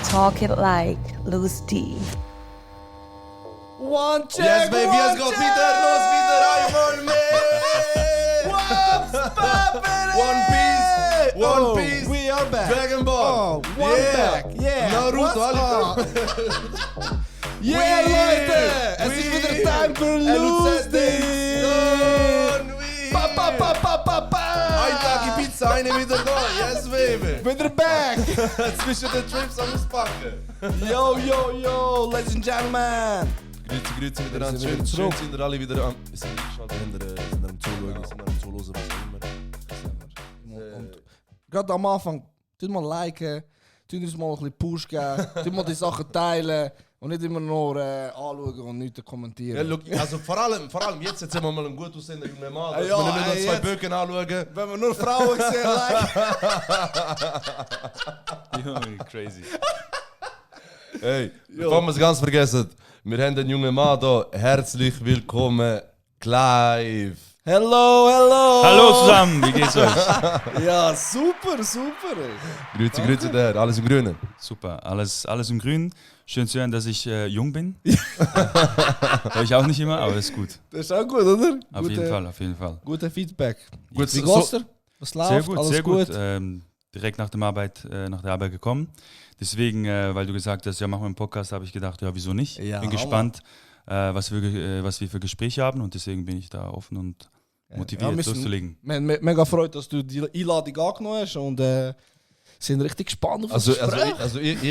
Talk it like Loose D. One check, Yes, baby, one es geht check. wieder los, wieder einmal mehr. One Piece, We are back. Dragon Ball. One Yeah. back. Yeah. Naruto, What's alle. up? Yeah, Leute. Es ist wieder Time für Loose D. Pa, pa, pa, pa, pa, pa. Ein Tag die Pizza, eine wieder da. Yes, baby. Wieder back. Zwischen den Trips am Auspacken. Yo, yo, yo, ladies and gentlemen. Grüezi miteinander. Wir sind Schön, wieder schön zurück. sind ihr alle wieder am... Sind am Zuschauen, sind am Zuhören, was auch immer. Und gerade am Anfang, tut mal liken, tut uns mal ein bisschen Push geben, tut mal die Sachen teilen und nicht immer nur anschauen und nichts Ja, kommentieren. look, also vor allem jetzt sehen wir mal einen gut aussehenden jungen Mann, dass Ja, wir nicht nur ey, zwei jetzt. Böcken anschauen. Wenn wir nur Frauen sehen, like. Crazy. Hey, bevor wir es ganz vergessen, wir haben den jungen Mann hier. Herzlich willkommen, Clive. Hello, hello! Hallo zusammen, wie geht's euch? Ja, super, super. Ey. Grüezi der, alles im Grünen. Super, alles im Grün. Schön zu hören, dass ich jung bin. Hör ich auch nicht immer, aber ist gut. Das ist auch gut, oder? Auf jeden Fall, auf jeden Fall. Guter Feedback. Gut, Wie so- geht's dir? Was läuft? Sehr gut, Alles sehr gut. Direkt nach der Arbeit gekommen. Deswegen, weil du gesagt hast, ja, machen wir einen Podcast, habe ich gedacht, ja, wieso nicht? Ja, Bin gespannt, was wir für Gespräche haben und deswegen bin ich da offen und motiviert loszulegen. Wir haben mega Freude, dass du die Einladung angenommen hast und sind richtig gespannt auf das Gespräch.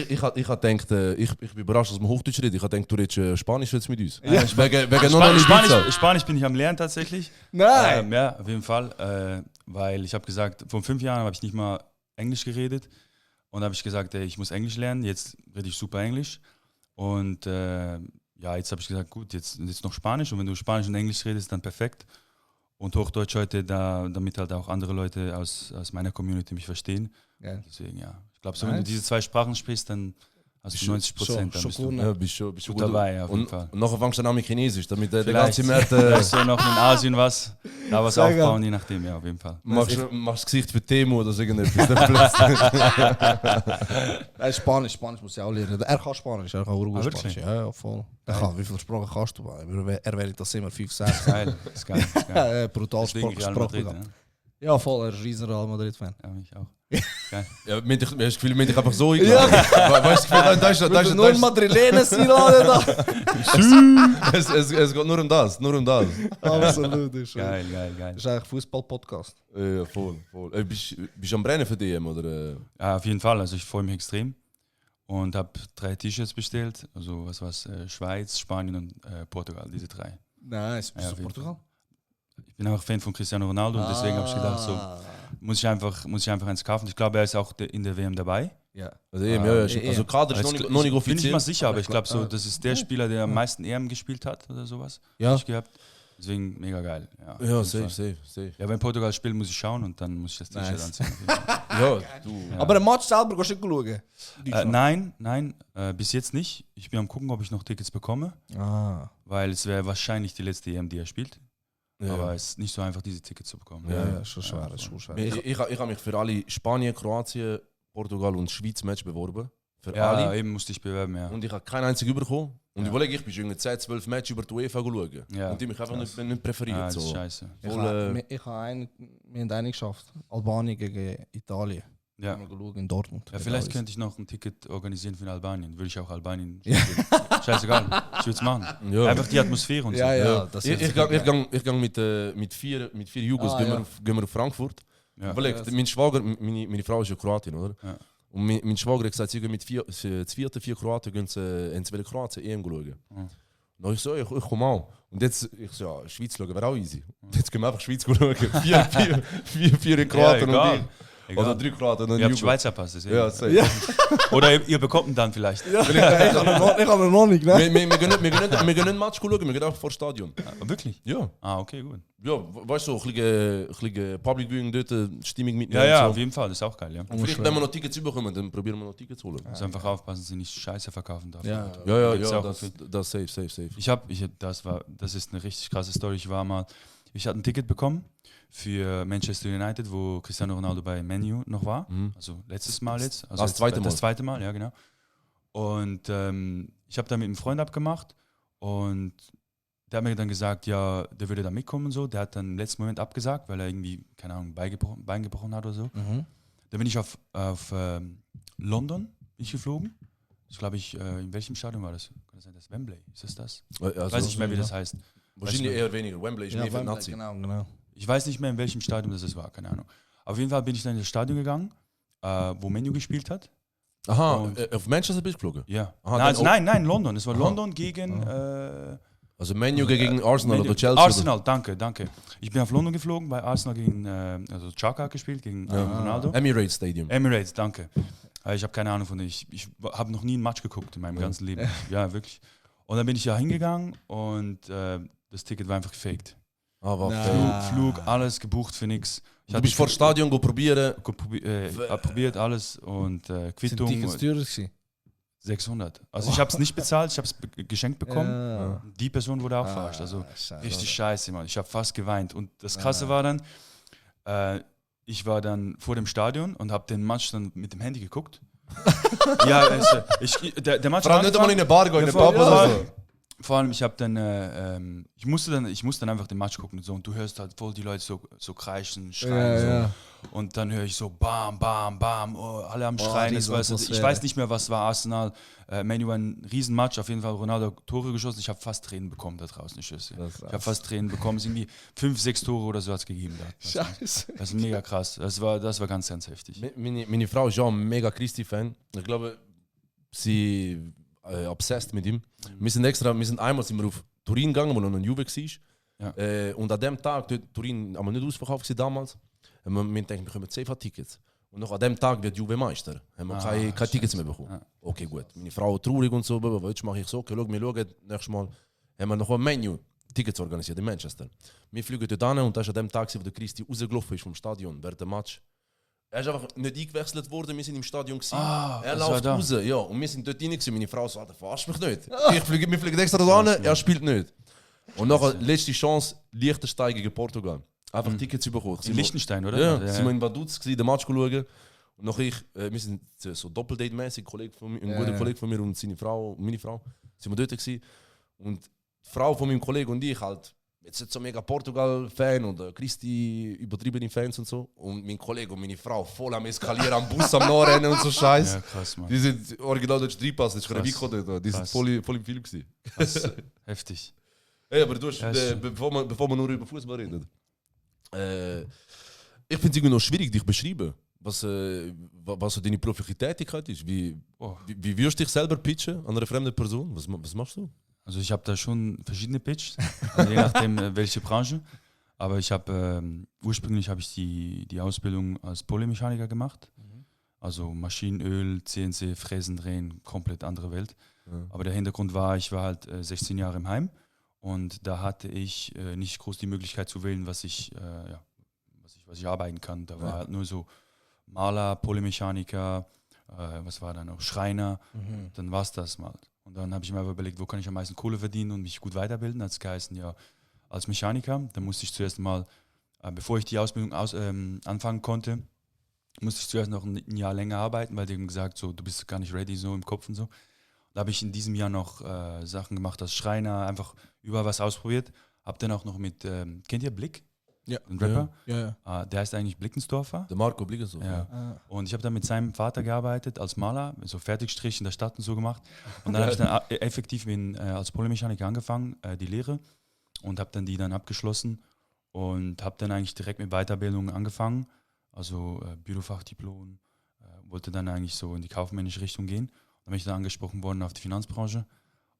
Ich habe gedacht, ich bin überrascht, dass wir Hochdeutsch reden. Ich habe gedacht, du redest Spanisch jetzt mit uns. Ja. Wegen nur noch Spanisch bin ich am Lernen tatsächlich. Nein! Ja, auf jeden Fall. Weil ich habe gesagt, vor 5 Jahren habe ich nicht mal Englisch geredet. Und habe ich gesagt, ey, ich muss Englisch lernen. Jetzt rede ich super Englisch. Und ja, jetzt habe ich gesagt, gut, jetzt noch Spanisch. Und wenn du Spanisch und Englisch redest, dann perfekt. Und Hochdeutsch heute, damit halt auch andere Leute aus meiner Community mich verstehen. Ja. Deswegen, ja. Ich glaube, so wenn du diese 2 Sprachen sprichst, dann hast du 90%. Dann bist du Ja, bist schon gut dabei, ja, auf jeden Fall. Und nachher fängst du dann an mit Chinesisch, damit der Vielleicht, ganze Markt... vielleicht so noch in Asien was Sehr aufbauen, je nachdem, ja, auf jeden Fall. machst das Gesicht für Temo oder so irgendetwas. Dann plötzlich- Nein, Spanisch muss ich auch lernen. Er kann Spanisch, er kann auch Spanisch. wirklich? Ja, voll. Er kann, wie viele Sprachen kannst du? Er wäre das immer 5, 6. Geil, ist geil. Ist geil. Brutal Deswegen Real Madrid, Sprachen. ja. Ja, voll, er ist ein riesen Real Madrid-Fan. Ja, ich auch. Ja, hast du das Gefühl, wir dich einfach so eingeladen? Weißt du, das ist Nur Madrilenes einladen da. es geht nur um das, nur um das. Absolut. Das Geil. ist eigentlich Fußball-Podcast. Ja, voll. Bist du am Brennen für DM, oder? Ja, auf jeden Fall. Also ich freue mich extrem und habe 3 T-Shirts bestellt. Also was Schweiz, Spanien und Portugal, diese 3. Nice. Bist Ja, du auf jeden Portugal? Ich bin auch Fan von Cristiano Ronaldo und deswegen habe ich gedacht, so muss ich einfach eins kaufen. Ich glaube, er ist auch in der WM dabei. Ja. Also, also Kader ist noch nicht Bin ich offiziell. mal sicher, aber ich glaube so, das ist der Spieler, der am meisten EM gespielt hat oder sowas. Ja. Hab ich gehabt. Deswegen mega geil. Ja, auf Ja, jeden safe, Fall. safe. Ja, wenn Portugal spielt, muss ich schauen und dann muss ich das T-Shirt Nice. anziehen. Ja, du. Aber den Match selber gehst du nicht schauen? Nein, bis jetzt nicht. Ich bin am gucken, ob ich noch Tickets bekomme, weil es wäre wahrscheinlich die letzte EM, die er spielt. Ja. Aber es ist nicht so einfach, diese Tickets zu bekommen. Ja, schon schwer, ist schon schwer. Ich habe mich für alle Spanien, Kroatien, Portugal und Schweiz Match beworben. Für Ja, alle. eben musste ich bewerben, ja. Und ich habe keinen einzigen bekommen. Und Ja. ich überlege, ich bin schon 10, 12 Matches über die UEFA schauen. Ja. Und die mich einfach Krass. nicht präferiert. Ah, das ist so. scheiße. Wir haben einen geschafft. Albanien gegen Italien. Ja. Haben wir geschaut in Dortmund. Ja, vielleicht könnte ich noch ein Ticket organisieren für Albanien. Würde ich auch Albanien Ja. spielen. Scheißegal, ich würde es machen. Ja. Einfach die Atmosphäre und so. Ja, das Ich gang mit vier Jugos gehen wir auf Frankfurt. Ja. Überleg, mein Schwager, meine Frau ist ja Kroatin, oder? Ja. Und mein Schwager hat gesagt, sie gehen mit 4 Kroaten gehen sie Kroatien EM schauen. Mhm. Dann ich so, ich komme auch. Und jetzt, ich so, ja, Schweiz schauen wäre auch easy. Und jetzt gehen wir einfach Schweiz schauen. 4 in Kroaten Ja, und ich. Oder 3 Kroaten und ein Ihr habt Jugo. Schweizer Pass, das Ja, safe. Ja. Oder ihr bekommt ihn dann vielleicht. Ich habe noch nicht, ne? Wir gehen nicht Match schauen, wir gehen einfach vor das Stadion. Ah, wirklich? Ja. Ah, okay, gut. Ja, weißt du, so, ein bisschen Public Viewing dort, Stimmung mitnehmen. Ja, und auf so. jeden Fall, das ist auch geil, ja. Und vielleicht, wenn wir noch Tickets bekommen, dann probieren wir noch Tickets zu holen. Also einfach aufpassen, dass sie nicht Scheiße verkaufen darf. Ja. Gibt's auch das safe. Das ist eine richtig krasse Story. Ich hatte ein Ticket bekommen für Manchester United, wo Cristiano Ronaldo bei Man U noch war. Mhm. Also letztes Mal jetzt. Also Das zweite Mal. Das zweite Mal, ja genau. Und ich habe da mit einem Freund abgemacht und der hat mir dann gesagt, ja, der würde da mitkommen und so. Der hat dann im letzten Moment abgesagt, weil er irgendwie, keine Ahnung, Bein gebrochen hat oder so. Mhm. Dann bin ich auf London geflogen. Das glaube ich, in welchem Stadion war das? Kann das sein, das Wembley? Ist das das? Also, Ich weiß nicht mehr, wie das heißt. Wahrscheinlich eher weniger. Wembley ist mehr für Wembley, Nazi. genau. Ich weiß nicht mehr, in welchem Stadion das war, keine Ahnung. Auf jeden Fall bin ich dann in das Stadion gegangen, wo Menu gespielt hat. Aha, Und- auf Manchester bist du geflogen? Ja. Aha, Nein, London. Es war Aha. London gegen Also Menu gegen Arsenal Menu- oder Chelsea? Arsenal, danke. Ich bin auf London geflogen, bei Arsenal gegen, also Xhaka hat gespielt, gegen Ronaldo. Oder? Emirates Stadium. Emirates, danke. Ich habe keine Ahnung von denen. Ich habe noch nie ein Match geguckt in meinem ganzen Leben. Ja, wirklich. Und dann bin ich da hingegangen und das Ticket war einfach gefaked. Aber Flug, alles gebucht für nichts. du bist vor dem Stadion probieren. Probiert alles und Sind Quittung Tickets teurer gewesen? 600. Also ich habe es nicht bezahlt, ich habe es geschenkt bekommen. Ja. Die Person wurde auch verarscht. Also scheiße. richtig scheiße, Mann. Ich habe fast geweint. Und das Krasse war dann, ich war dann vor dem Stadion und habe den Match dann mit dem Handy geguckt. Ja, also, der Match Vor allem hat nicht einmal in eine Bar gehen, in eine vor, Pub oder so. vor allem, ich habe dann, ich musste dann einfach den Match gucken und so. Und du hörst halt voll die Leute so kreischen, schreien. So. Ja. Und dann höre ich so bam, bam, bam, oh, alle am Schreien. diese Ich Atmosphäre. weiß nicht mehr, was war Arsenal. Manu war ein Riesenmatch, auf jeden Fall Ronaldo Tore geschossen. Ich habe fast Tränen bekommen da draußen, ich schwör's dir. Ich habe fast Tränen bekommen. Es irgendwie 5, 6 Tore oder so hat es gegeben. Da. Scheiße. Das ist mega krass. Das war ganz, ganz heftig. Meine Frau ist ja ein mega Christi-Fan. Ich glaube, sie obsessed mit ihm. Wir sind einmal auf Turin gegangen, wo noch ein Juve war. Ja. Und an dem Tag, Turin haben wir nicht ausverkauft gewesen damals, haben wir gedacht, wir bekommen 10 Tickets. Und noch an dem Tag wird Juve Meister. Haben wir keine Tickets mehr bekommen. Ja. Okay, gut. Meine Frau traurig und so, aber jetzt mache ich so, okay, wir schauen, nächstes Mal haben wir noch ein Menu Tickets organisiert in Manchester. Wir fliegen dort hin und das war an dem Tag, wo der Christi rausgelaufen ist vom Stadion während dem Match. Er ist einfach nicht eingewechselt worden, wir sind im Stadion gewesen. Er das war läuft da. raus, ja, und wir sind dort rein gewesen. Meine Frau so, Alter, verarsch mich nicht. Wir fliegen extra da hin, er spielt nicht. Und nachher, letzte Chance, Liechtenstein gegen Portugal. Einfach Tickets bekommen. In Liechtenstein, oder? Ja, sind wir in Vaduz gewesen, den Match schauen. Und nachher wir sind so Doppeldate-mäßig, ein guter Kollege von mir und seine Frau, und meine Frau, sind wir dort gewesen. Und die Frau von meinem Kollegen und ich halt, jetzt nicht so mega Portugal-Fan oder Christi übertriebene Fans und so. Und mein Kollege und meine Frau voll am Eskalieren, am Bus am Nachrennen und so Scheiß. Ja, krass, Mann. Die sind original durch die Pass, das ist Krass. Vico dort. Die sind Krass. voll im Film gewesen. Krass. Heftig. Hey, aber du hast, Ja, ist- bevor wir nur über Fußball reden, ich finde es irgendwie noch schwierig, dich zu beschreiben, was so deine berufliche Tätigkeit ist. Wie wirst du dich selber pitchen an einer fremden Person? Was machst du? Also ich habe da schon verschiedene Pitches, also je nachdem welche Branche. Aber ich habe ursprünglich habe ich die Ausbildung als Polymechaniker gemacht. Also Maschinenöl, CNC, Fräsen drehen, komplett andere Welt. Ja. Aber der Hintergrund war, ich war halt 16 Jahre im Heim und da hatte ich nicht groß die Möglichkeit zu wählen, was ich arbeiten kann. Da war halt nur so Maler, Polymechaniker, was war da noch, Schreiner, dann war es das mal. Und dann habe ich mir aber überlegt, wo kann ich am meisten Kohle verdienen und mich gut weiterbilden. Hat es geheißen, ja, als Mechaniker. Da musste ich zuerst mal, bevor ich die Ausbildung anfangen konnte, musste ich zuerst noch ein Jahr länger arbeiten, weil die haben gesagt, so, du bist gar nicht ready so im Kopf und so. Da habe ich in diesem Jahr noch Sachen gemacht als Schreiner, einfach überall was ausprobiert. Habe dann auch noch mit, kennt ihr Blick? Ja. Ein Rapper? Ja. Der heißt eigentlich Blickensdorfer. Der Marco Blickensdorf. Ja. Und ich habe dann mit seinem Vater gearbeitet als Maler, so Fertigstrich in der Stadt und so gemacht. Und dann habe ich dann effektiv als Polymechaniker angefangen, die Lehre, und habe dann die dann abgeschlossen und habe dann eigentlich direkt mit Weiterbildung angefangen, also Bürofachdiplom, wollte dann eigentlich so in die kaufmännische Richtung gehen. Dann bin ich dann angesprochen worden auf die Finanzbranche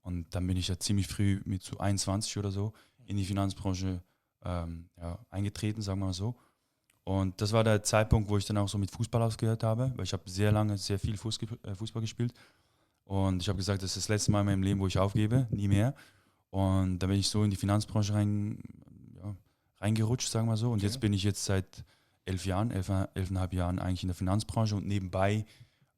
und dann bin ich ja ziemlich früh mit so 21 oder so in die Finanzbranche eingetreten, sagen wir mal so. Und das war der Zeitpunkt, wo ich dann auch so mit Fußball ausgehört habe, weil ich habe sehr lange, sehr viel Fußball gespielt. Und ich habe gesagt, das ist das letzte Mal in meinem Leben, wo ich aufgebe, nie mehr. Und dann bin ich so in die Finanzbranche reingerutscht, sagen wir so. Und jetzt bin ich jetzt seit 11,5 Jahren eigentlich in der Finanzbranche und nebenbei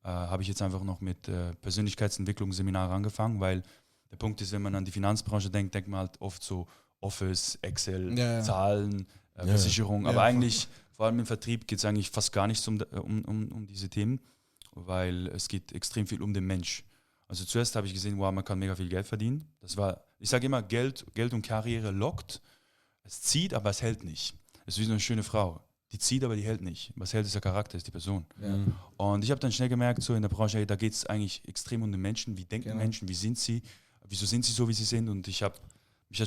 habe ich jetzt einfach noch mit Persönlichkeitsentwicklungsseminaren angefangen, weil der Punkt ist, wenn man an die Finanzbranche denkt, denkt man halt oft so Office, Excel, Zahlen, Versicherung. Aber eigentlich, vor allem im Vertrieb, geht es eigentlich fast gar nicht um diese Themen, weil es geht extrem viel um den Mensch. Also zuerst habe ich gesehen, wow, man kann mega viel Geld verdienen. Ich sage immer, Geld und Karriere lockt. Es zieht, aber es hält nicht. Es ist wie so eine schöne Frau. Die zieht, aber die hält nicht. Was hält, ist der Charakter, ist die Person. Ja. Und ich habe dann schnell gemerkt, so in der Branche, da geht es eigentlich extrem um den Menschen. Wie denken Genau. Menschen, wie sind sie? Wieso sind sie so, wie sie sind? Und mich hat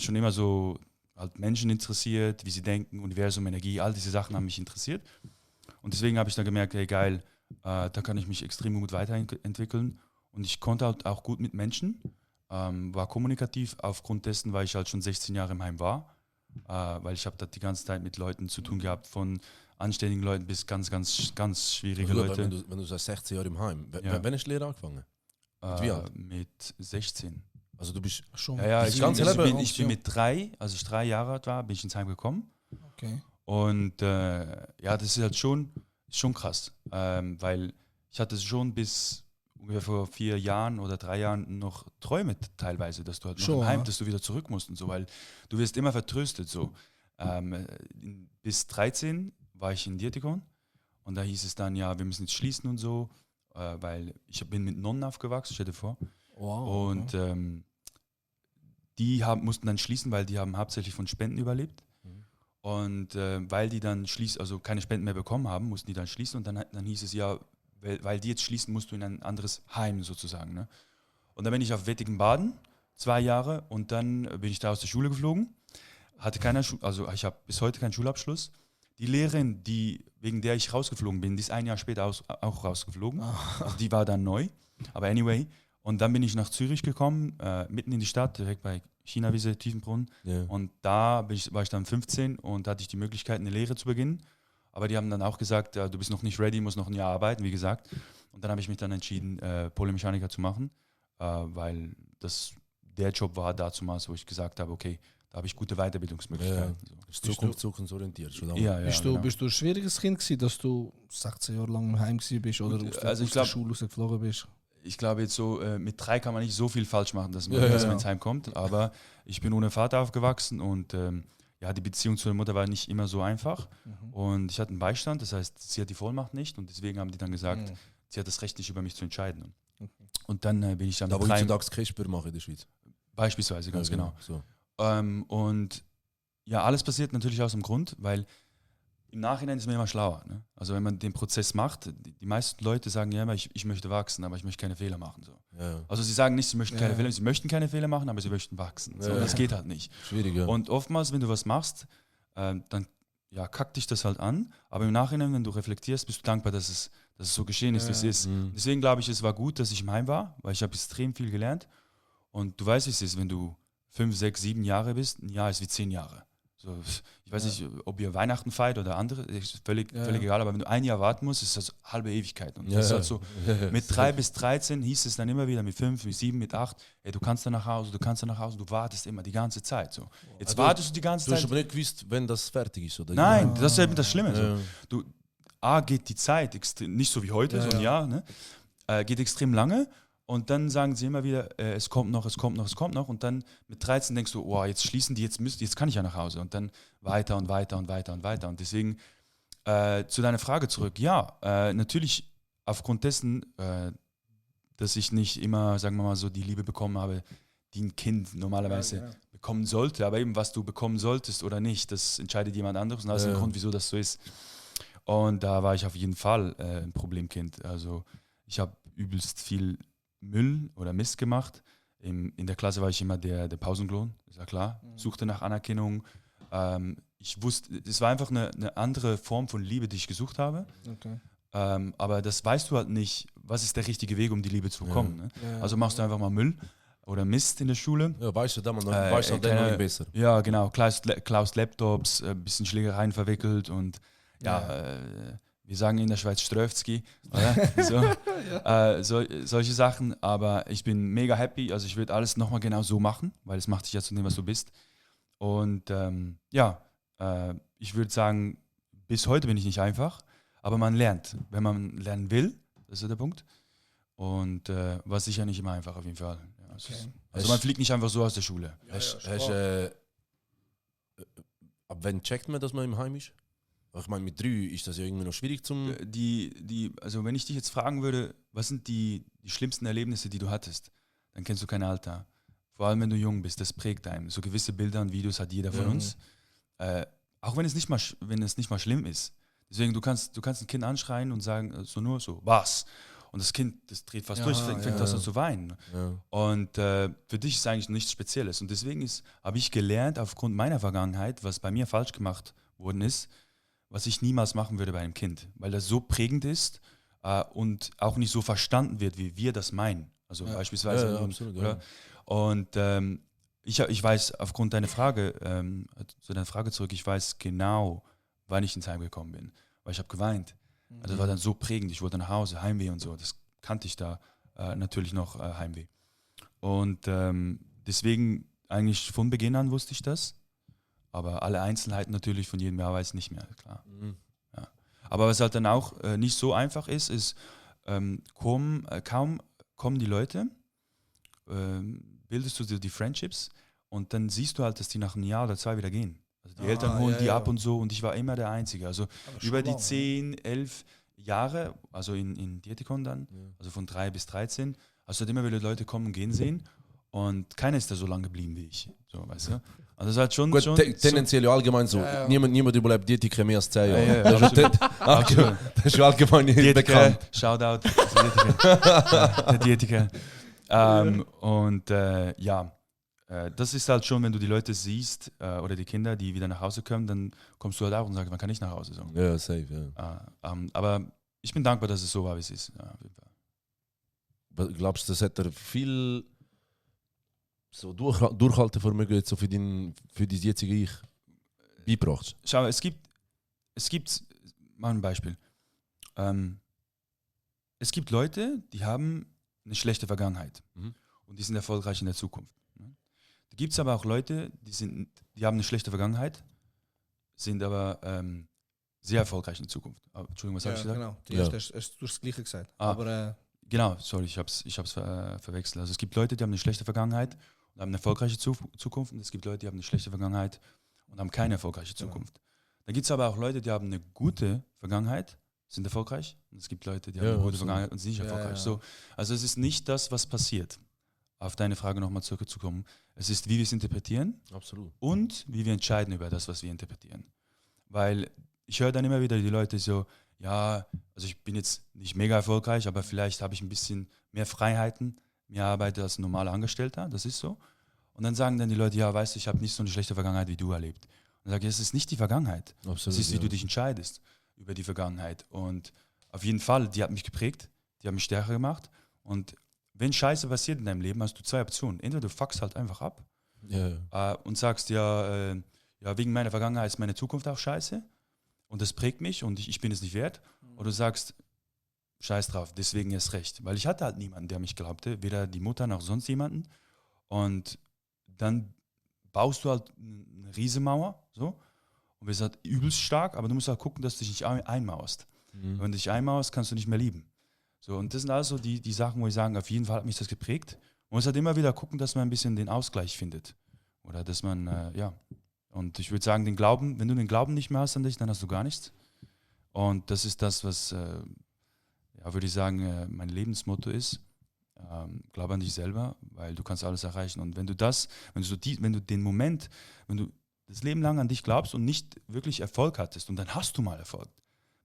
schon immer so halt Menschen interessiert, wie sie denken, Universum, Energie, all diese Sachen haben mich interessiert. Und deswegen habe ich dann gemerkt, hey geil, da kann ich mich extrem gut weiterentwickeln. Und ich konnte halt auch gut mit Menschen, war kommunikativ aufgrund dessen, weil ich halt schon 16 Jahre im Heim war. Weil ich habe da die ganze Zeit mit Leuten zu tun gehabt, von anständigen Leuten bis ganz, ganz, ganz schwierige Also, Leute. wenn du sagst 16 Jahre im Heim, Ja. wann hast du Lehre angefangen? Mit wie alt? Mit 16. Also du bist Schon. Ja, Das ganze Leben? ich bin mit 3, als ich 3 Jahre alt war, bin ich ins Heim gekommen. Okay. Und das ist halt schon krass, weil ich hatte schon bis ungefähr vor 4 Jahren oder 3 Jahren noch Träume teilweise, dass du halt noch Schon, im Heim, ja. dass du wieder zurück musst und so, weil du wirst immer vertröstet so. Bis 13 war ich in Dietikon und da hieß es dann, ja, wir müssen jetzt schließen und so, weil ich bin mit Nonnen aufgewachsen, stell dir vor. Wow. Und die mussten dann schließen, weil die haben hauptsächlich von Spenden überlebt. Und weil die dann also keine Spenden mehr bekommen haben, mussten die dann schließen. Und dann hieß es ja, weil die jetzt schließen, musst du in ein anderes Heim sozusagen. Ne? Und dann bin ich auf Wettigen-Baden, 2 Jahre. Und dann bin ich da aus der Schule geflogen. Hatte also ich habe bis heute keinen Schulabschluss. Die Lehrerin, wegen der ich rausgeflogen bin, die ist 1 Jahr später auch rausgeflogen. Also die war dann neu. Aber anyway. Und dann bin ich nach Zürich gekommen, mitten in die Stadt, direkt bei China-Wiese, Tiefenbrunn. Ja. Und da war ich dann 15 und hatte ich die Möglichkeit, eine Lehre zu beginnen. Aber die haben dann auch gesagt, du bist noch nicht ready, musst noch ein Jahr arbeiten, wie gesagt. Und dann habe ich mich dann entschieden, Polymechaniker zu machen, weil das der Job war damals, wo ich gesagt habe, okay, da habe ich gute Weiterbildungsmöglichkeiten. Ist zukunftsorientiert. Schon lange. Ja, Bist genau. du ein schwieriges Kind gewesen, dass du 16 Jahre lang im Heim gewesen bist oder Gut, aus also ich der glaub- Schule rausgeflogen bist? Ich glaube jetzt so, mit 3 kann man nicht so viel falsch machen, dass man, Ja, dass ja. man ins Heim kommt. Aber ich bin ohne Vater aufgewachsen und die Beziehung zu der Mutter war nicht immer so einfach. Und ich hatte einen Beistand, das heißt, sie hat die Vollmacht nicht und deswegen haben die dann gesagt, sie hat das Recht nicht über mich zu entscheiden. Und dann bin ich dann Da mit wo ich 3 heutzutage Casper mache in der Schweiz. beispielsweise, ganz Ja, genau. So. Und ja, alles passiert natürlich aus dem Grund, weil im Nachhinein ist man immer schlauer. Ne? Also wenn man den Prozess macht, die meisten Leute sagen ja immer, ich möchte wachsen, aber ich möchte keine Fehler machen. So. Ja. Also sie sagen nicht, sie möchten keine Fehler, sie möchten keine Fehler machen, aber sie möchten wachsen. So, Ja. das geht halt nicht. Schwierig, ja. Und oftmals, wenn du was machst, dann kackt dich das halt an, aber im Nachhinein, wenn du reflektierst, bist du dankbar, dass es so geschehen ist, wie es ist. Mhm. Deswegen glaube ich, es war gut, dass ich im Heim war, weil ich habe extrem viel gelernt. Und du weißt, wie es ist, wenn du 5, 6, 7 Jahre bist, ein Jahr ist wie 10 Jahre. So, ich weiß nicht, ob ihr Weihnachten feiert oder andere, ist völlig egal, aber wenn du 1 Jahr warten musst, ist das halbe Ewigkeit. Und das ist halt so, mit 3 bis 13 hieß es dann immer wieder, mit 5, mit 7, mit 8, ey, du kannst da nach Hause, du wartest immer die ganze Zeit. So. Jetzt wartest du die ganze Du hast Zeit. aber nicht gewusst, wenn das fertig ist, oder? Nein, das ist eben das Schlimme. Ja. So. Geht die Zeit nicht so wie heute, so ein Jahr, ne? Geht extrem lange. Und dann sagen sie immer wieder, es kommt noch. Und dann mit 13 denkst du, oh, jetzt schließen die, jetzt kann ich ja nach Hause. Und dann weiter und weiter und weiter und weiter. Und deswegen zu deiner Frage zurück. Ja, natürlich aufgrund dessen, dass ich nicht immer, sagen wir mal so, die Liebe bekommen habe, die ein Kind normalerweise bekommen sollte. Aber eben, was du bekommen solltest oder nicht, das entscheidet jemand anderes. Und das ist ein Grund, wieso das so ist. Und da war ich auf jeden Fall ein Problemkind. Also ich habe übelst viel Müll oder Mist gemacht. In der Klasse war ich immer der Pausenklon, ist ja klar. Suchte nach Anerkennung. Ich wusste, es war einfach eine andere Form von Liebe, die ich gesucht habe. Okay. Aber das weißt du halt nicht, was ist der richtige Weg, um die Liebe zu bekommen. Ne? Ja. Also machst du einfach mal Müll oder Mist in der Schule. Ja, weißt du, dann weißt du dann noch besser. Ja, genau. Klaus Laptops, ein bisschen Schlägereien verwickelt und wir sagen in der Schweiz Ströfzki, solche Sachen, aber ich bin mega happy, also ich würde alles nochmal genau so machen, weil es macht dich ja zu dem, was du bist. Und ich würde sagen, bis heute bin ich nicht einfach, aber man lernt, wenn man lernen will, das ist der Punkt. Und war sicher nicht immer einfach auf jeden Fall. Ja, also man fliegt nicht einfach so aus der Schule. Ab wann checkt man, dass man im Heim ist? Ich meine, mit 3 ist das ja irgendwie noch schwierig zum... Also wenn ich dich jetzt fragen würde, was sind die schlimmsten Erlebnisse, die du hattest, dann kennst du kein Alter. Vor allem, wenn du jung bist, das prägt einem. So gewisse Bilder und Videos hat jeder von uns. Auch wenn es nicht mal schlimm ist. Deswegen, du kannst ein Kind anschreien und sagen, so, was? Und das Kind, das dreht fast durch, fängt an zu weinen. Ja. Und für dich ist eigentlich nichts Spezielles. Und deswegen habe ich gelernt, aufgrund meiner Vergangenheit, was bei mir falsch gemacht worden ist, was ich niemals machen würde bei einem Kind. Weil das so prägend ist und auch nicht so verstanden wird, wie wir das meinen. Also beispielsweise. Ja, absolut, oder? Ja. Und ich weiß, aufgrund deiner Frage, zu deiner Frage zurück, ich weiß genau, wann ich ins Heim gekommen bin. Weil ich habe geweint. Also das war dann so prägend. Ich wollte nach Hause, Heimweh und so. Das kannte ich da natürlich noch, Heimweh. Und deswegen eigentlich von Beginn an wusste ich das. Aber alle Einzelheiten natürlich von jedem Jahr weiß ich nicht mehr, klar. Ja. Aber was halt dann auch nicht so einfach ist kaum kommen die Leute, bildest du die Friendships und dann siehst du halt, dass die nach einem Jahr oder 2 wieder gehen. Also die Eltern holen die ab und so und ich war immer der Einzige. Also über die 10, 11 Jahre, also in Dietikon dann, also von 3 bis 13, hast du halt immer wieder Leute kommen und gehen sehen und keiner ist da so lange geblieben wie ich. So, weißt du? Also das ist halt schon... Gut, tendenziell ja allgemein so. Ja. Niemand überlebt Dietika mehr als 10 Jahre. Ja, das ist schon allgemein bekannt. Shoutout. Der Dietika. Das ist halt schon, wenn du die Leute siehst oder die Kinder, die wieder nach Hause kommen, dann kommst du halt auch und sagst, man kann nicht nach Hause. So. Ja, safe, ja. Aber ich bin dankbar, dass es so war, wie es ist. Ja, auf jeden Fall. Glaubst du, das hat er viel so Durchhaltevermögen jetzt so für dein jetzige Ich beigebracht? Schau, es gibt, mal ein Beispiel. Es gibt Leute, die haben eine schlechte Vergangenheit und die sind erfolgreich in der Zukunft. Da gibt es aber auch Leute, die haben eine schlechte Vergangenheit, sind aber sehr erfolgreich in der Zukunft. Entschuldigung, was habe ich gesagt? Genau, du hast das Gleiche gesagt. Aber, genau, sorry, ich hab's verwechselt. Also es gibt Leute, die haben eine schlechte Vergangenheit und haben eine erfolgreiche Zukunft und es gibt Leute, die haben eine schlechte Vergangenheit und haben keine erfolgreiche Zukunft. Dann gibt es aber auch Leute, die haben eine gute Vergangenheit, sind erfolgreich und es gibt Leute, die haben eine gute Vergangenheit und sind nicht erfolgreich. So, also es ist nicht das, was passiert. Auf deine Frage nochmal zurückzukommen. Es ist, wie wir es interpretieren. Absolut. Und wie wir entscheiden über das, was wir interpretieren. Weil ich höre dann immer wieder die Leute so, ja, also ich bin jetzt nicht mega erfolgreich, aber vielleicht habe ich ein bisschen mehr Freiheiten, mehr Arbeit als ein normaler Angestellter, das ist so. Und dann sagen dann die Leute, ja, weißt du, ich habe nicht so eine schlechte Vergangenheit wie du erlebt. Und dann sage ich, es ist nicht die Vergangenheit. Absolut, es ist, wie du dich entscheidest über die Vergangenheit. Und auf jeden Fall, die hat mich geprägt, die hat mich stärker gemacht. Und wenn Scheiße passiert in deinem Leben, hast du 2 Optionen. Entweder du fuckst halt einfach ab und sagst, wegen meiner Vergangenheit ist meine Zukunft auch scheiße und das prägt mich und ich bin es nicht wert. Oder du sagst, scheiß drauf, deswegen erst recht. Weil ich hatte halt niemanden, der mich glaubte, weder die Mutter noch sonst jemanden. Und dann baust du halt eine Riesenmauer, so. Und wir sind halt übelst stark, aber du musst halt gucken, dass du dich nicht einmauerst. Wenn du dich einmauerst, kannst du nicht mehr lieben. So, und das sind also die Sachen, wo ich sage, auf jeden Fall hat mich das geprägt. Man muss halt immer wieder gucken, dass man ein bisschen den Ausgleich findet. Oder dass man, Und ich würde sagen, den Glauben, wenn du den Glauben nicht mehr hast an dich, dann hast du gar nichts. Und das ist das, was, würde ich sagen, mein Lebensmotto ist. Glaube an dich selber, weil du kannst alles erreichen. Und wenn du das Leben lang an dich glaubst und nicht wirklich Erfolg hattest, und dann hast du mal Erfolg.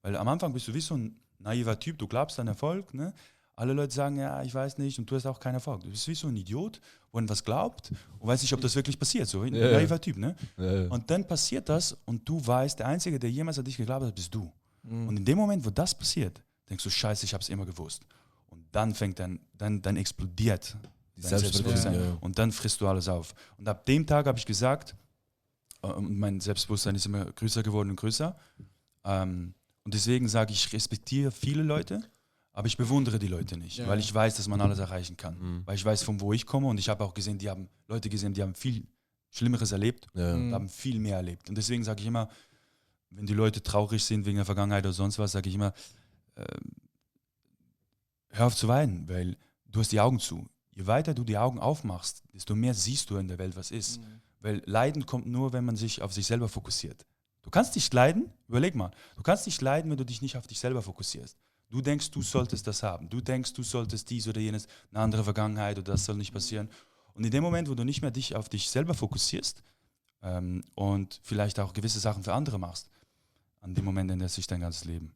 Weil am Anfang bist du wie so ein naiver Typ, du glaubst an Erfolg, ne? Alle Leute sagen, ja, ich weiß nicht, und du hast auch keinen Erfolg. Du bist wie so ein Idiot, wo an was glaubt und weiß nicht, ob das wirklich passiert. So ein naiver Typ, ne? Ja. Und dann passiert das und du weißt, der Einzige, der jemals an dich geglaubt hat, bist du. Und in dem Moment, wo das passiert, denkst du, scheiße, ich habe es immer gewusst. Und dann dann explodiert dein Selbstbewusstsein. Ja. Und dann frisst du alles auf. Und ab dem Tag habe ich gesagt, mein Selbstbewusstsein ist immer größer geworden und größer. Und deswegen sage ich, ich respektiere viele Leute, aber ich bewundere die Leute nicht, weil ich weiß, dass man alles erreichen kann. Weil ich weiß, von wo ich komme und ich habe auch gesehen, die haben viel Schlimmeres erlebt und haben viel mehr erlebt. Und deswegen sage ich immer, wenn die Leute traurig sind wegen der Vergangenheit oder sonst was, sage ich immer, hör auf zu weinen, weil du hast die Augen zu. Je weiter du die Augen aufmachst, desto mehr siehst du in der Welt, was ist. Weil Leiden kommt nur, wenn man sich auf sich selber fokussiert. Du kannst nicht leiden, überleg mal, du kannst nicht leiden, wenn du dich nicht auf dich selber fokussierst. Du denkst, du solltest das haben. Du denkst, du solltest dies oder jenes, eine andere Vergangenheit oder das soll nicht passieren. Und in dem Moment, wo du nicht mehr dich auf dich selber fokussierst und vielleicht auch gewisse Sachen für andere machst, an dem Moment ändert sich dein ganzes Leben.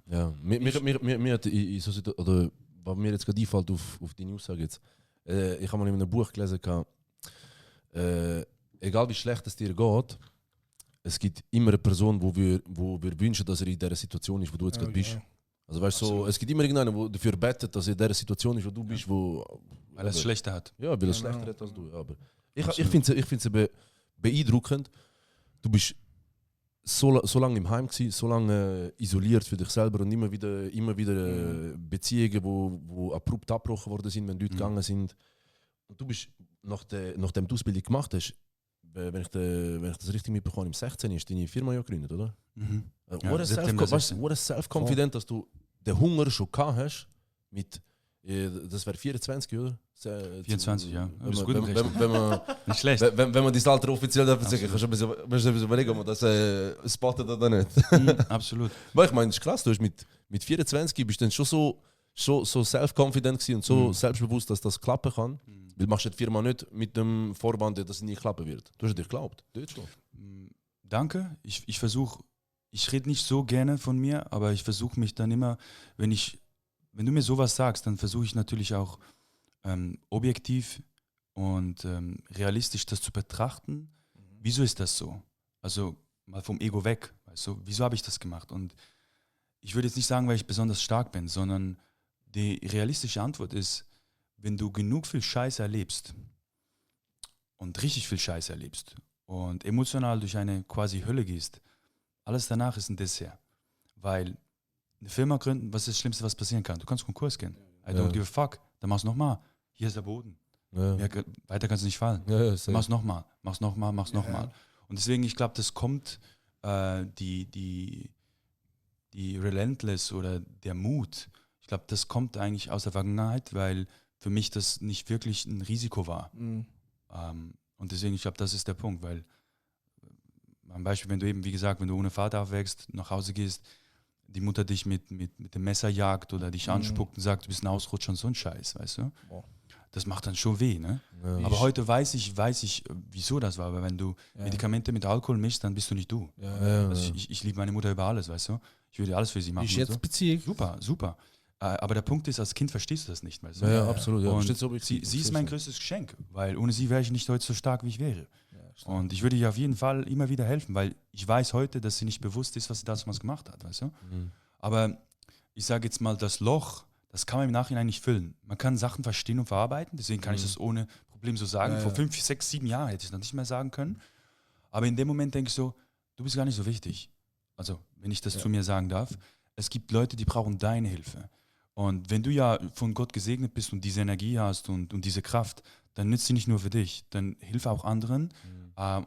Ja, mir hat oder was mir jetzt gerade einfällt auf die Aussage jetzt. Ich habe mal in einem Buch gelesen, egal wie schlecht es dir geht, es gibt immer eine Person, wo wir wünschen, dass er in der Situation ist, wo du jetzt gerade bist. Also weißt so, es gibt immer irgendeinen, der dafür bettet, dass er in der Situation ist, wo du bist, weil er es schlechter hat. Ja, weil er es schlechter hat als du. Ja, aber ich finde es beeindruckend. Du bist so lange im Heim gewesen, so lange isoliert für dich selber und immer wieder Beziehungen, wo abrupt abgebrochen worden sind, wenn Leute gegangen sind. Und du bist, nachdem du Ausbildung gemacht hast, wenn ich das richtig mitbekomme, im 16 ist deine Firma ja gegründet, oder? What a self-confident, dass du den Hunger schon gehabt hast mit, das wäre 24, oder? 24, ja. Wenn man nicht schlecht. Wenn man das Alter offiziell darf sagen, kannst du ein bisschen überlegen, ob man das spottet oder nicht. Absolut. Weil ich meine, das ist krass, du hast mit 24 bist dann schon so self-confident gewesen und so selbstbewusst, dass das klappen kann. Weil du machst die Firma nicht mit dem Vorwand, dass es nie klappen wird. Du hast dir geglaubt. Danke. Ich versuche, ich rede nicht so gerne von mir, aber ich versuche mich dann immer, wenn du mir sowas sagst, dann versuche ich natürlich auch objektiv und realistisch das zu betrachten. Wieso ist das so? Also mal vom Ego weg. Weißt du? Wieso habe ich das gemacht? Und ich würde jetzt nicht sagen, weil ich besonders stark bin, sondern die realistische Antwort ist, wenn du genug viel Scheiße erlebst und richtig viel Scheiße erlebst und emotional durch eine quasi Hölle gehst, alles danach ist ein Dessert. Weil eine Firma gründen, was ist das Schlimmste, was passieren kann? Du kannst Konkurs gehen. I don't give a fuck. Dann mach's nochmal. Hier ist der Boden. Ja, weiter kannst du nicht fallen. Mach's nochmal. Und deswegen, ich glaube, das kommt die Relentless oder der Mut, ich glaube, das kommt eigentlich aus der Vergangenheit, weil für mich das nicht wirklich ein Risiko war. Und deswegen, ich glaube, das ist der Punkt, weil ein Beispiel, wenn du eben, wie gesagt, wenn du ohne Vater aufwächst, nach Hause gehst, die Mutter dich mit dem Messer jagt oder dich anspuckt und sagt, du bist ein Ausrutscher und so ein Scheiß, weißt du? Das macht dann schon weh, ne? Ja. Aber heute weiß ich, wieso das war, weil wenn du Medikamente mit Alkohol mischst, dann bist du nicht du. Also ich liebe meine Mutter über alles, weißt du? Ich würde alles für sie machen. Ist jetzt so. Beziehung? Super. Aber der Punkt ist, als Kind verstehst du das nicht, weißt du? Ja, absolut. Ja. Und sie ist mein größtes Geschenk, weil ohne sie wäre ich nicht heute so stark, wie ich wäre. Und ich würde ihr auf jeden Fall immer wieder helfen, weil ich weiß heute, dass sie nicht bewusst ist, was sie damals gemacht hat, weißt du? Aber ich sage jetzt mal, das Loch, das kann man im Nachhinein nicht füllen. Man kann Sachen verstehen und verarbeiten, deswegen kann ich das ohne Problem so sagen. Vor 5, 6, 7 Jahren hätte ich das nicht mehr sagen können. Aber in dem Moment denke ich so, du bist gar nicht so wichtig. Also, wenn ich das zu mir sagen darf. Es gibt Leute, die brauchen deine Hilfe. Und wenn du ja von Gott gesegnet bist und diese Energie hast und diese Kraft, dann nützt sie nicht nur für dich, dann hilf auch anderen.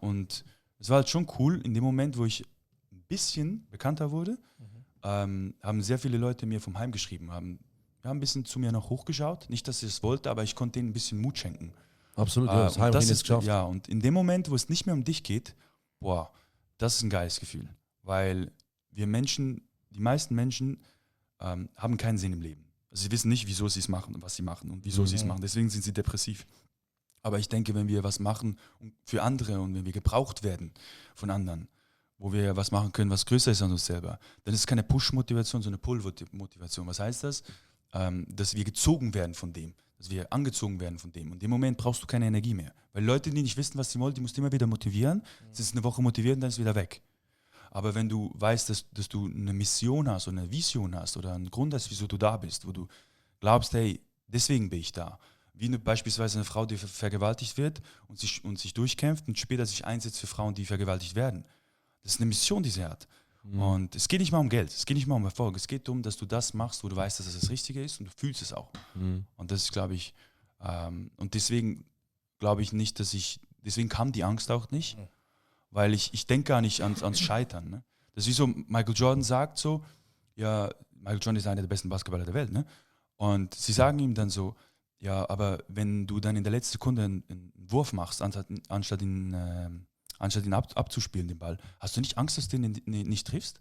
Und es war halt schon cool, in dem Moment, wo ich ein bisschen bekannter wurde, haben sehr viele Leute mir vom Heim geschrieben, haben ein bisschen zu mir noch hochgeschaut. Nicht, dass ich es wollte, aber ich konnte denen ein bisschen Mut schenken. Absolut, ja, das Heim hat es geschafft. Ja, und in dem Moment, wo es nicht mehr um dich geht, das ist ein geiles Gefühl. Weil die meisten Menschen haben keinen Sinn im Leben. Also sie wissen nicht, wieso sie es machen und was sie machen und wieso sie es machen. Deswegen sind sie depressiv. Aber ich denke, wenn wir was machen für andere und wenn wir gebraucht werden von anderen, wo wir was machen können, was größer ist als uns selber, dann ist es keine Push-Motivation, sondern eine Pull-Motivation. Was heißt das? Dass wir gezogen werden von dem, dass wir angezogen werden von dem. Und in dem Moment brauchst du keine Energie mehr. Weil Leute, die nicht wissen, was sie wollen, die musst du immer wieder motivieren. Es ist eine Woche motiviert und dann ist es wieder weg. Aber wenn du weißt, dass du eine Mission hast oder eine Vision hast oder einen Grund hast, wieso du da bist, wo du glaubst, hey, deswegen bin ich da. Wie beispielsweise eine Frau, die vergewaltigt wird und sich durchkämpft und später sich einsetzt für Frauen, die vergewaltigt werden. Das ist eine Mission, die sie hat. Und es geht nicht mal um Geld, es geht nicht mal um Erfolg. Es geht darum, dass du das machst, wo du weißt, dass es das Richtige ist und du fühlst es auch. Und das ist, glaube ich, und deswegen glaube ich nicht, deswegen kam die Angst auch nicht, weil ich denke gar nicht ans Scheitern. Ne? Das ist wie so, Michael Jordan sagt so, ja, Michael Jordan ist einer der besten Basketballer der Welt, ne? Und sie sagen ihm dann so, ja, aber wenn du dann in der letzten Sekunde einen Wurf machst, anstatt ihn anstatt ihn abzuspielen, den Ball. Hast du nicht Angst, dass du den nicht triffst?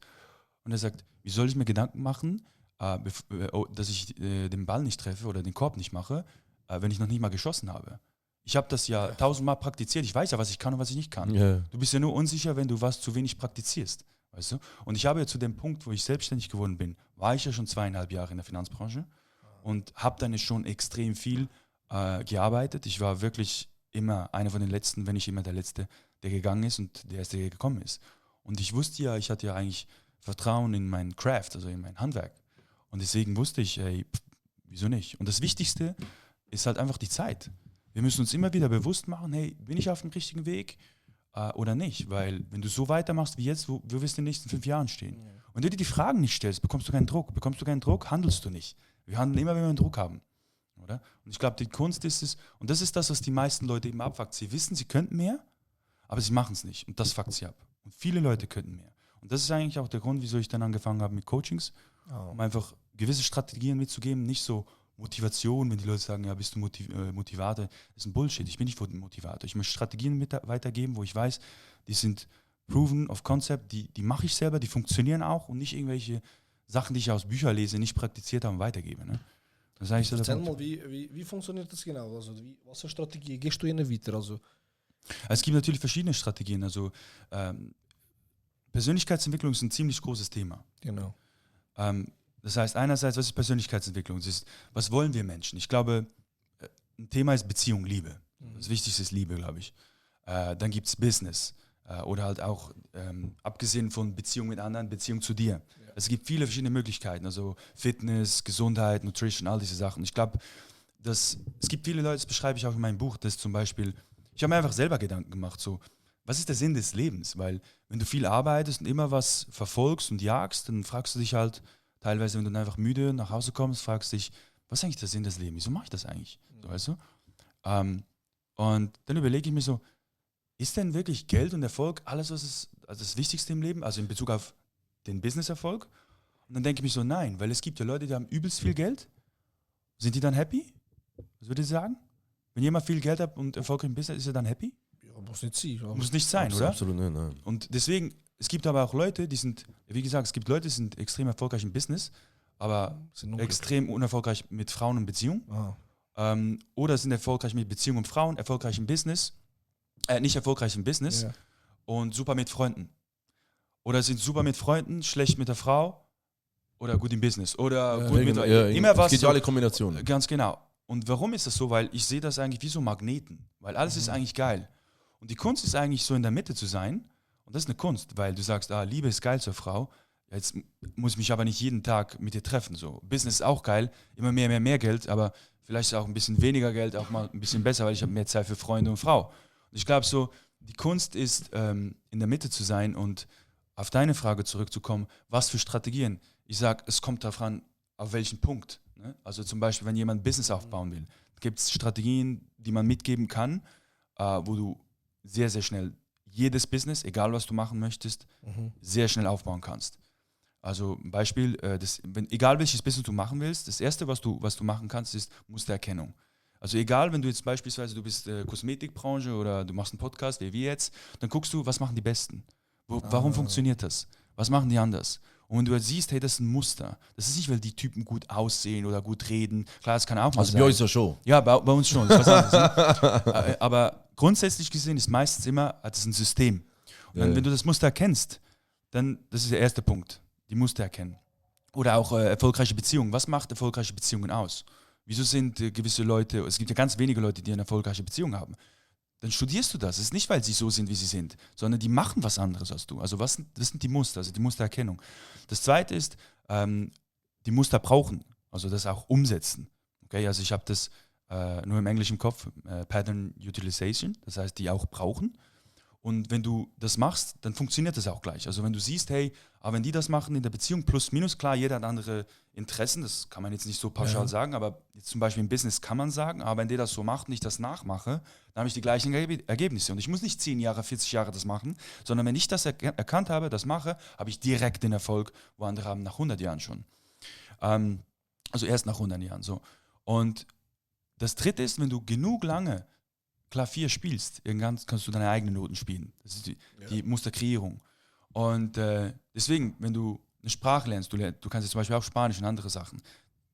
Und er sagt, wie soll ich mir Gedanken machen, dass ich den Ball nicht treffe oder den Korb nicht mache, wenn ich noch nicht mal geschossen habe? Ich habe das ja 1000-mal praktiziert. Ich weiß ja, was ich kann und was ich nicht kann. Ja. Du bist ja nur unsicher, wenn du was zu wenig praktizierst. Weißt du? Und ich habe ja zu dem Punkt, wo ich selbstständig geworden bin, war ich ja schon 2,5 Jahre in der Finanzbranche und habe dann schon extrem viel gearbeitet. Ich war wirklich immer einer von den Letzten, wenn nicht immer der Letzte, der gegangen ist und der Erste, der gekommen ist. Und ich wusste ja, ich hatte ja eigentlich Vertrauen in mein Craft, also in mein Handwerk. Und deswegen wusste ich, ey, wieso nicht? Und das Wichtigste ist halt einfach die Zeit. Wir müssen uns immer wieder bewusst machen, hey, bin ich auf dem richtigen Weg oder nicht? Weil wenn du so weitermachst wie jetzt, wo wirst du in den nächsten 5 Jahren stehen? Und wenn du dir die Fragen nicht stellst, bekommst du keinen Druck. Bekommst du keinen Druck, handelst du nicht. Wir handeln immer, wenn wir einen Druck haben. Oder? Und ich glaube, die Kunst ist es, und das ist das, was die meisten Leute eben abfuckt. Sie wissen, sie könnten mehr, aber sie machen es nicht. Und das fuckt sie ab. Und viele Leute könnten mehr. Und das ist eigentlich auch der Grund, wieso ich dann angefangen habe mit Coachings, um einfach gewisse Strategien mitzugeben, nicht so Motivation, wenn die Leute sagen, ja, bist du Motivator, das ist ein Bullshit, ich bin nicht Motivator. Ich möchte Strategien weitergeben, wo ich weiß, die sind proven of concept, die mache ich selber, die funktionieren auch und nicht irgendwelche Sachen, die ich aus Büchern lese, nicht praktiziert habe und weitergebe. Ne? Das ist eigentlich so der Erzähl Punkt. mal, wie funktioniert das genau? Also, was für Strategie gehst du ihnen weiter? Also, Es gibt natürlich verschiedene Strategien. Also Persönlichkeitsentwicklung ist ein ziemlich großes Thema. genau. Das heißt, einerseits, was ist Persönlichkeitsentwicklung? Das ist, was wollen wir Menschen? Ich glaube, ein Thema ist Beziehung, Liebe. Das Wichtigste ist Liebe, glaube ich. Dann gibt es Business oder halt auch, abgesehen von Beziehung mit anderen, Beziehung zu dir. Ja. Es gibt viele verschiedene Möglichkeiten, also Fitness, Gesundheit, Nutrition, all diese Sachen. Ich glaube, es gibt viele Leute, das beschreibe ich auch in meinem Buch, dass zum Beispiel, ich habe mir einfach selber Gedanken gemacht, so, was ist der Sinn des Lebens? Weil wenn du viel arbeitest und immer was verfolgst und jagst, dann fragst du dich halt, teilweise, wenn du dann einfach müde nach Hause kommst, fragst du dich, was ist eigentlich der Sinn des Lebens? Wieso mache ich das eigentlich? So, weißt du? Und dann überlege ich mir so, ist denn wirklich Geld und Erfolg alles, was ist, also das Wichtigste im Leben, also in Bezug auf den Business-Erfolg? Und dann denke ich mir so, nein, weil es gibt ja Leute, die haben übelst viel Geld. Sind die dann happy? Was würdest du sagen? Wenn jemand viel Geld hat und erfolgreich im Business, ist er dann happy? Ja, muss nicht sein. Muss nicht sein, oder? Absolut nicht, nein. Und deswegen, es gibt aber auch Leute, die sind, wie gesagt, es gibt Leute, die sind extrem erfolgreich im Business, aber extrem unerfolgreich mit Frauen und Beziehung. Oder sind erfolgreich mit Beziehung und Frauen, erfolgreich im Business, nicht erfolgreich im Business und super mit Freunden. Oder sind super mit Freunden, schlecht mit der Frau oder gut im Business. Oder gut mit immer was. Es gibt ja alle Kombinationen. Ganz genau. Und warum ist das so? Weil ich sehe das eigentlich wie so Magneten. Weil alles ist eigentlich geil. Und die Kunst ist eigentlich so in der Mitte zu sein. Und das ist eine Kunst, weil du sagst, Liebe ist geil zur Frau. Jetzt muss ich mich aber nicht jeden Tag mit dir treffen. So. Business ist auch geil, immer mehr Geld, aber vielleicht auch ein bisschen weniger Geld, auch mal ein bisschen besser, weil ich habe mehr Zeit für Freunde und Frau. Und ich glaube so, die Kunst ist, in der Mitte zu sein und auf deine Frage zurückzukommen, was für Strategien. Ich sage, es kommt darauf an, auf welchen Punkt. Ne? Also zum Beispiel, wenn jemand ein Business aufbauen will, gibt es Strategien, die man mitgeben kann, wo du sehr, sehr schnell jedes Business, egal was du machen möchtest, sehr schnell aufbauen kannst. Also ein Beispiel, egal welches Business du machen willst, das Erste, was du machen kannst, ist Mustererkennung. Also egal, wenn du jetzt beispielsweise, du bist Kosmetikbranche oder du machst einen Podcast, wie wir jetzt, dann guckst du, was machen die Besten? Warum funktioniert das? Was machen die anders? Und wenn du jetzt siehst, hey, das ist ein Muster. Das ist nicht, weil die Typen gut aussehen oder gut reden. Klar, das kann auch mal Also sein. bei euch ja schon. Ja, bei uns schon. Das ist was anderes, ne? Aber grundsätzlich gesehen ist meistens immer, hat es ein System. Und dann, wenn du das Muster erkennst, dann, das ist der erste Punkt, die Muster erkennen. Oder auch erfolgreiche Beziehungen. Was macht erfolgreiche Beziehungen aus? Wieso sind gewisse Leute, es gibt ja ganz wenige Leute, die eine erfolgreiche Beziehung haben. Dann studierst du das. Es ist nicht, weil sie so sind, wie sie sind, sondern die machen was anderes als du. Also das sind die Muster, also die Mustererkennung. Das Zweite ist, die Muster brauchen, also das auch umsetzen. Okay, also ich habe das nur im Englischen im Kopf, Pattern Utilization, das heißt, die auch brauchen. Und wenn du das machst, dann funktioniert das auch gleich. Also wenn du siehst, hey, aber wenn die das machen in der Beziehung, plus, minus, klar, jeder hat andere Interessen, das kann man jetzt nicht so pauschal sagen, aber jetzt zum Beispiel im Business kann man sagen, aber wenn der das so macht und ich das nachmache, dann habe ich die gleichen Ergebnisse. Und ich muss nicht 10 Jahre, 40 Jahre das machen, sondern wenn ich das erkannt habe, das mache, habe ich direkt den Erfolg, wo andere haben nach 100 Jahren schon. Also erst nach 100 Jahren. So. Und das Dritte ist, wenn du genug lange Klavier spielst, irgendwann kannst du deine eigenen Noten spielen. Das ist die Musterkreierung. Und deswegen, wenn du eine Sprache lernst, du kannst jetzt zum Beispiel auch Spanisch und andere Sachen.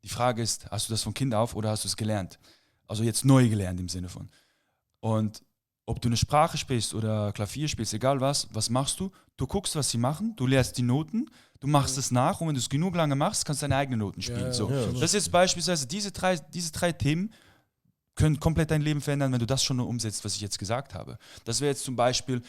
Die Frage ist, hast du das von Kind auf oder hast du es gelernt? Also jetzt neu gelernt im Sinne von. Und ob du eine Sprache sprichst oder Klavier spielst, egal was machst du? Du guckst, was sie machen, du lernst die Noten, du machst es nach und wenn du es genug lange machst, kannst du deine eigenen Noten spielen. Das ist jetzt beispielsweise, diese drei Themen können komplett dein Leben verändern, wenn du das schon umsetzt, was ich jetzt gesagt habe. Das wäre jetzt zum Beispiel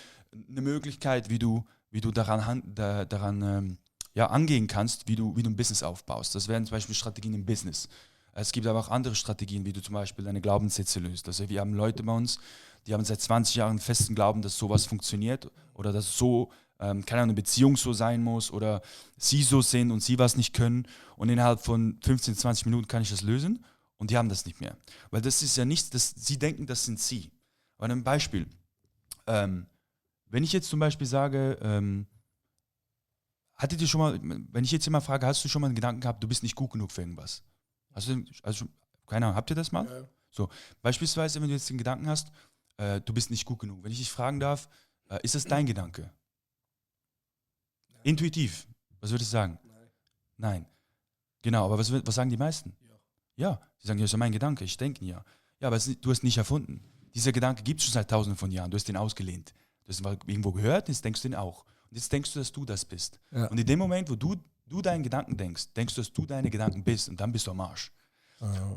eine Möglichkeit, wie du daran angehen kannst, wie du ein Business aufbaust. Das wären zum Beispiel Strategien im Business. Es gibt aber auch andere Strategien, wie du zum Beispiel deine Glaubenssätze löst. Also wir haben Leute bei uns, die haben seit 20 Jahren einen festen Glauben, dass sowas funktioniert oder dass so, keine Ahnung, eine Beziehung so sein muss oder sie so sind und sie was nicht können und innerhalb von 15, 20 Minuten kann ich das lösen und die haben das nicht mehr. Weil das ist ja nichts, sie denken, das sind sie. Aber ein Beispiel, wenn ich jetzt zum Beispiel sage, hattet ihr schon mal, wenn ich jetzt immer frage, hast du schon mal einen Gedanken gehabt, du bist nicht gut genug für irgendwas? Keine Ahnung, habt ihr das mal? Ja. So, beispielsweise, wenn du jetzt den Gedanken hast, du bist nicht gut genug. Wenn ich dich fragen darf, ist das dein Gedanke? Nein. Intuitiv, was würdest du sagen? Nein. Genau, aber was sagen die meisten? Ja, sie sagen, ja, das ist mein Gedanke, ich denke ja. Ja, aber du hast ihn nicht erfunden. Dieser Gedanke gibt es schon seit tausenden von Jahren, du hast ihn ausgelehnt. Du hast ihn irgendwo gehört, jetzt denkst du ihn auch. Und jetzt denkst du, dass du das bist. Ja. Und in dem Moment, wo du deinen Gedanken denkst du, dass du deine Gedanken bist und dann bist du am Arsch.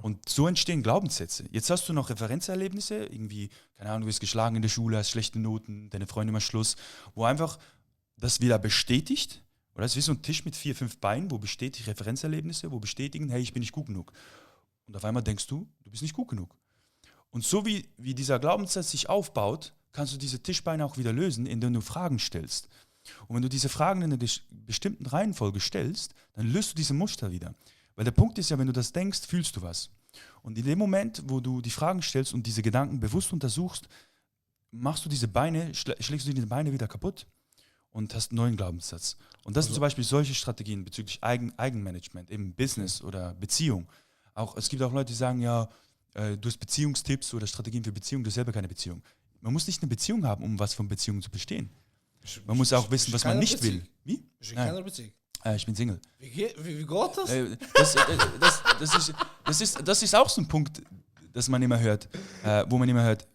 Und so entstehen Glaubenssätze. Jetzt hast du noch Referenzerlebnisse, irgendwie, keine Ahnung, du wirst geschlagen in der Schule, hast schlechte Noten, deine Freunde macht Schluss, wo einfach das wieder bestätigt, oder das ist wie so ein Tisch mit 4, 5 Beinen, wo bestätigt Referenzerlebnisse, wo bestätigen, hey, ich bin nicht gut genug. Und auf einmal denkst du bist nicht gut genug. Und so wie dieser Glaubenssatz sich aufbaut, kannst du diese Tischbeine auch wieder lösen, indem du Fragen stellst. Und wenn du diese Fragen in einer bestimmten Reihenfolge stellst, dann löst du diese Muster wieder. Weil der Punkt ist ja, wenn du das denkst, fühlst du was. Und in dem Moment, wo du die Fragen stellst und diese Gedanken bewusst untersuchst, machst du diese Beine, schlägst du diese Beine wieder kaputt und hast einen neuen Glaubenssatz. Und das sind zum Beispiel solche Strategien bezüglich Eigenmanagement, eben Business oder Beziehung. Es gibt auch Leute, die sagen, ja, du hast Beziehungstipps oder Strategien für Beziehung, du hast selber keine Beziehung. Man muss nicht eine Beziehung haben, um was von Beziehungen zu bestehen. Man muss auch wissen, was man nicht will. Wie? Bist du in keiner Beziehung? Ich bin Single. Wie geht das? Das ist auch so ein Punkt, das man immer hört, wo man immer hört,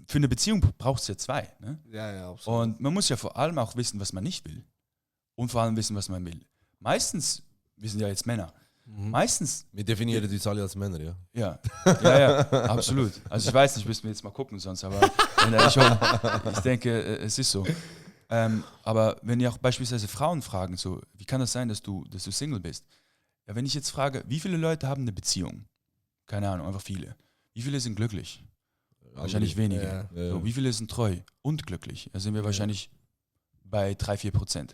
für eine Beziehung braucht es ja 2. Ne? Ja, absolut. Und man muss ja vor allem auch wissen, was man nicht will. Und vor allem wissen, was man will. Meistens, wir sind ja jetzt Männer, meistens... Wir definieren uns alle als Männer, ja? Ja, absolut. Also ich weiß nicht, müssen wir jetzt mal gucken sonst, aber ich denke, es ist so. Aber wenn ihr auch beispielsweise Frauen fragen, so, wie kann das sein, dass du Single bist? Ja, wenn ich jetzt frage, wie viele Leute haben eine Beziehung? Keine Ahnung, einfach viele. Wie viele sind glücklich? Wahrscheinlich wenige. Ja. So, wie viele sind treu und glücklich? Da sind wir wahrscheinlich bei 3-4%.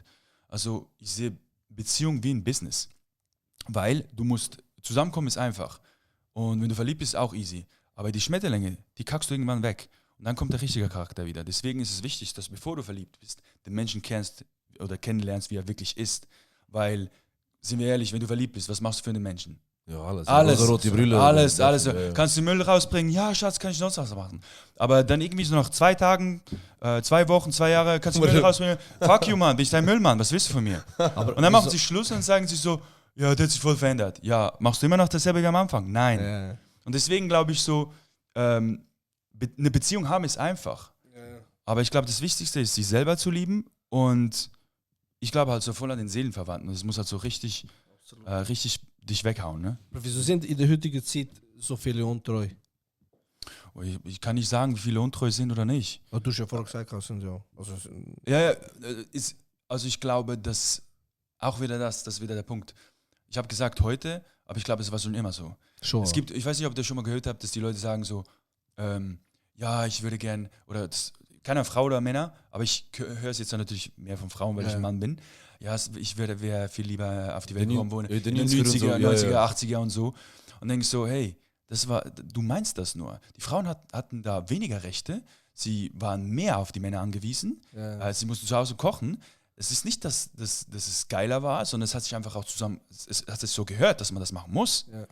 Also ich sehe Beziehung wie ein Business. Weil zusammenkommen ist einfach. Und wenn du verliebt bist, auch easy. Aber die Schmetterlinge, die kackst du irgendwann weg. Und dann kommt der richtige Charakter wieder. Deswegen ist es wichtig, dass bevor du verliebt bist, den Menschen kennst oder kennenlernst, wie er wirklich ist. Weil, sind wir ehrlich, wenn du verliebt bist, was machst du für einen Menschen? Ja, alles. Also rote Brille. Alles. Ja. Kannst du Müll rausbringen? Ja, Schatz, kann ich sonst was machen. Aber dann irgendwie so nach 2 Tagen, 2 Wochen, 2 Jahre, kannst du Müll rausbringen? Fuck you, Mann, bin ich dein Müllmann, was willst du von mir? Und dann machen sie Schluss und sagen sie so, ja, der hat sich voll verändert. Ja, machst du immer noch dasselbe wie am Anfang? Nein. Ja. Und deswegen glaube ich so, eine Beziehung haben ist einfach. Ja. Aber ich glaube, das Wichtigste ist, sich selber zu lieben und ich glaube halt so voll an den Seelenverwandten. Das muss halt so richtig dich weghauen. Ne? Aber wieso sind in der heutigen Zeit so viele untreu? Ich kann nicht sagen, wie viele untreu sind oder nicht. Aber du hast ja vorher gesagt, sind ja. Also ich glaube, dass auch wieder das ist wieder der Punkt. Ich habe gesagt heute, aber ich glaube, es war schon immer so. Sure. Ich weiß nicht, ob ihr das schon mal gehört habt, dass die Leute sagen so, ja, ich würde gern, oder keine Frau oder Männer, aber ich höre es jetzt natürlich mehr von Frauen, weil ich ein Mann bin. Ja, ich wäre viel lieber auf die Welt kommen wohnen, in den 90er, 80er und so. Und denke so, hey, du meinst das nur. Die Frauen hatten da weniger Rechte, sie waren mehr auf die Männer angewiesen, sie mussten zu Hause kochen. Es ist nicht, dass es geiler war, sondern es hat sich einfach auch es hat sich so gehört, dass man das machen muss. Ja.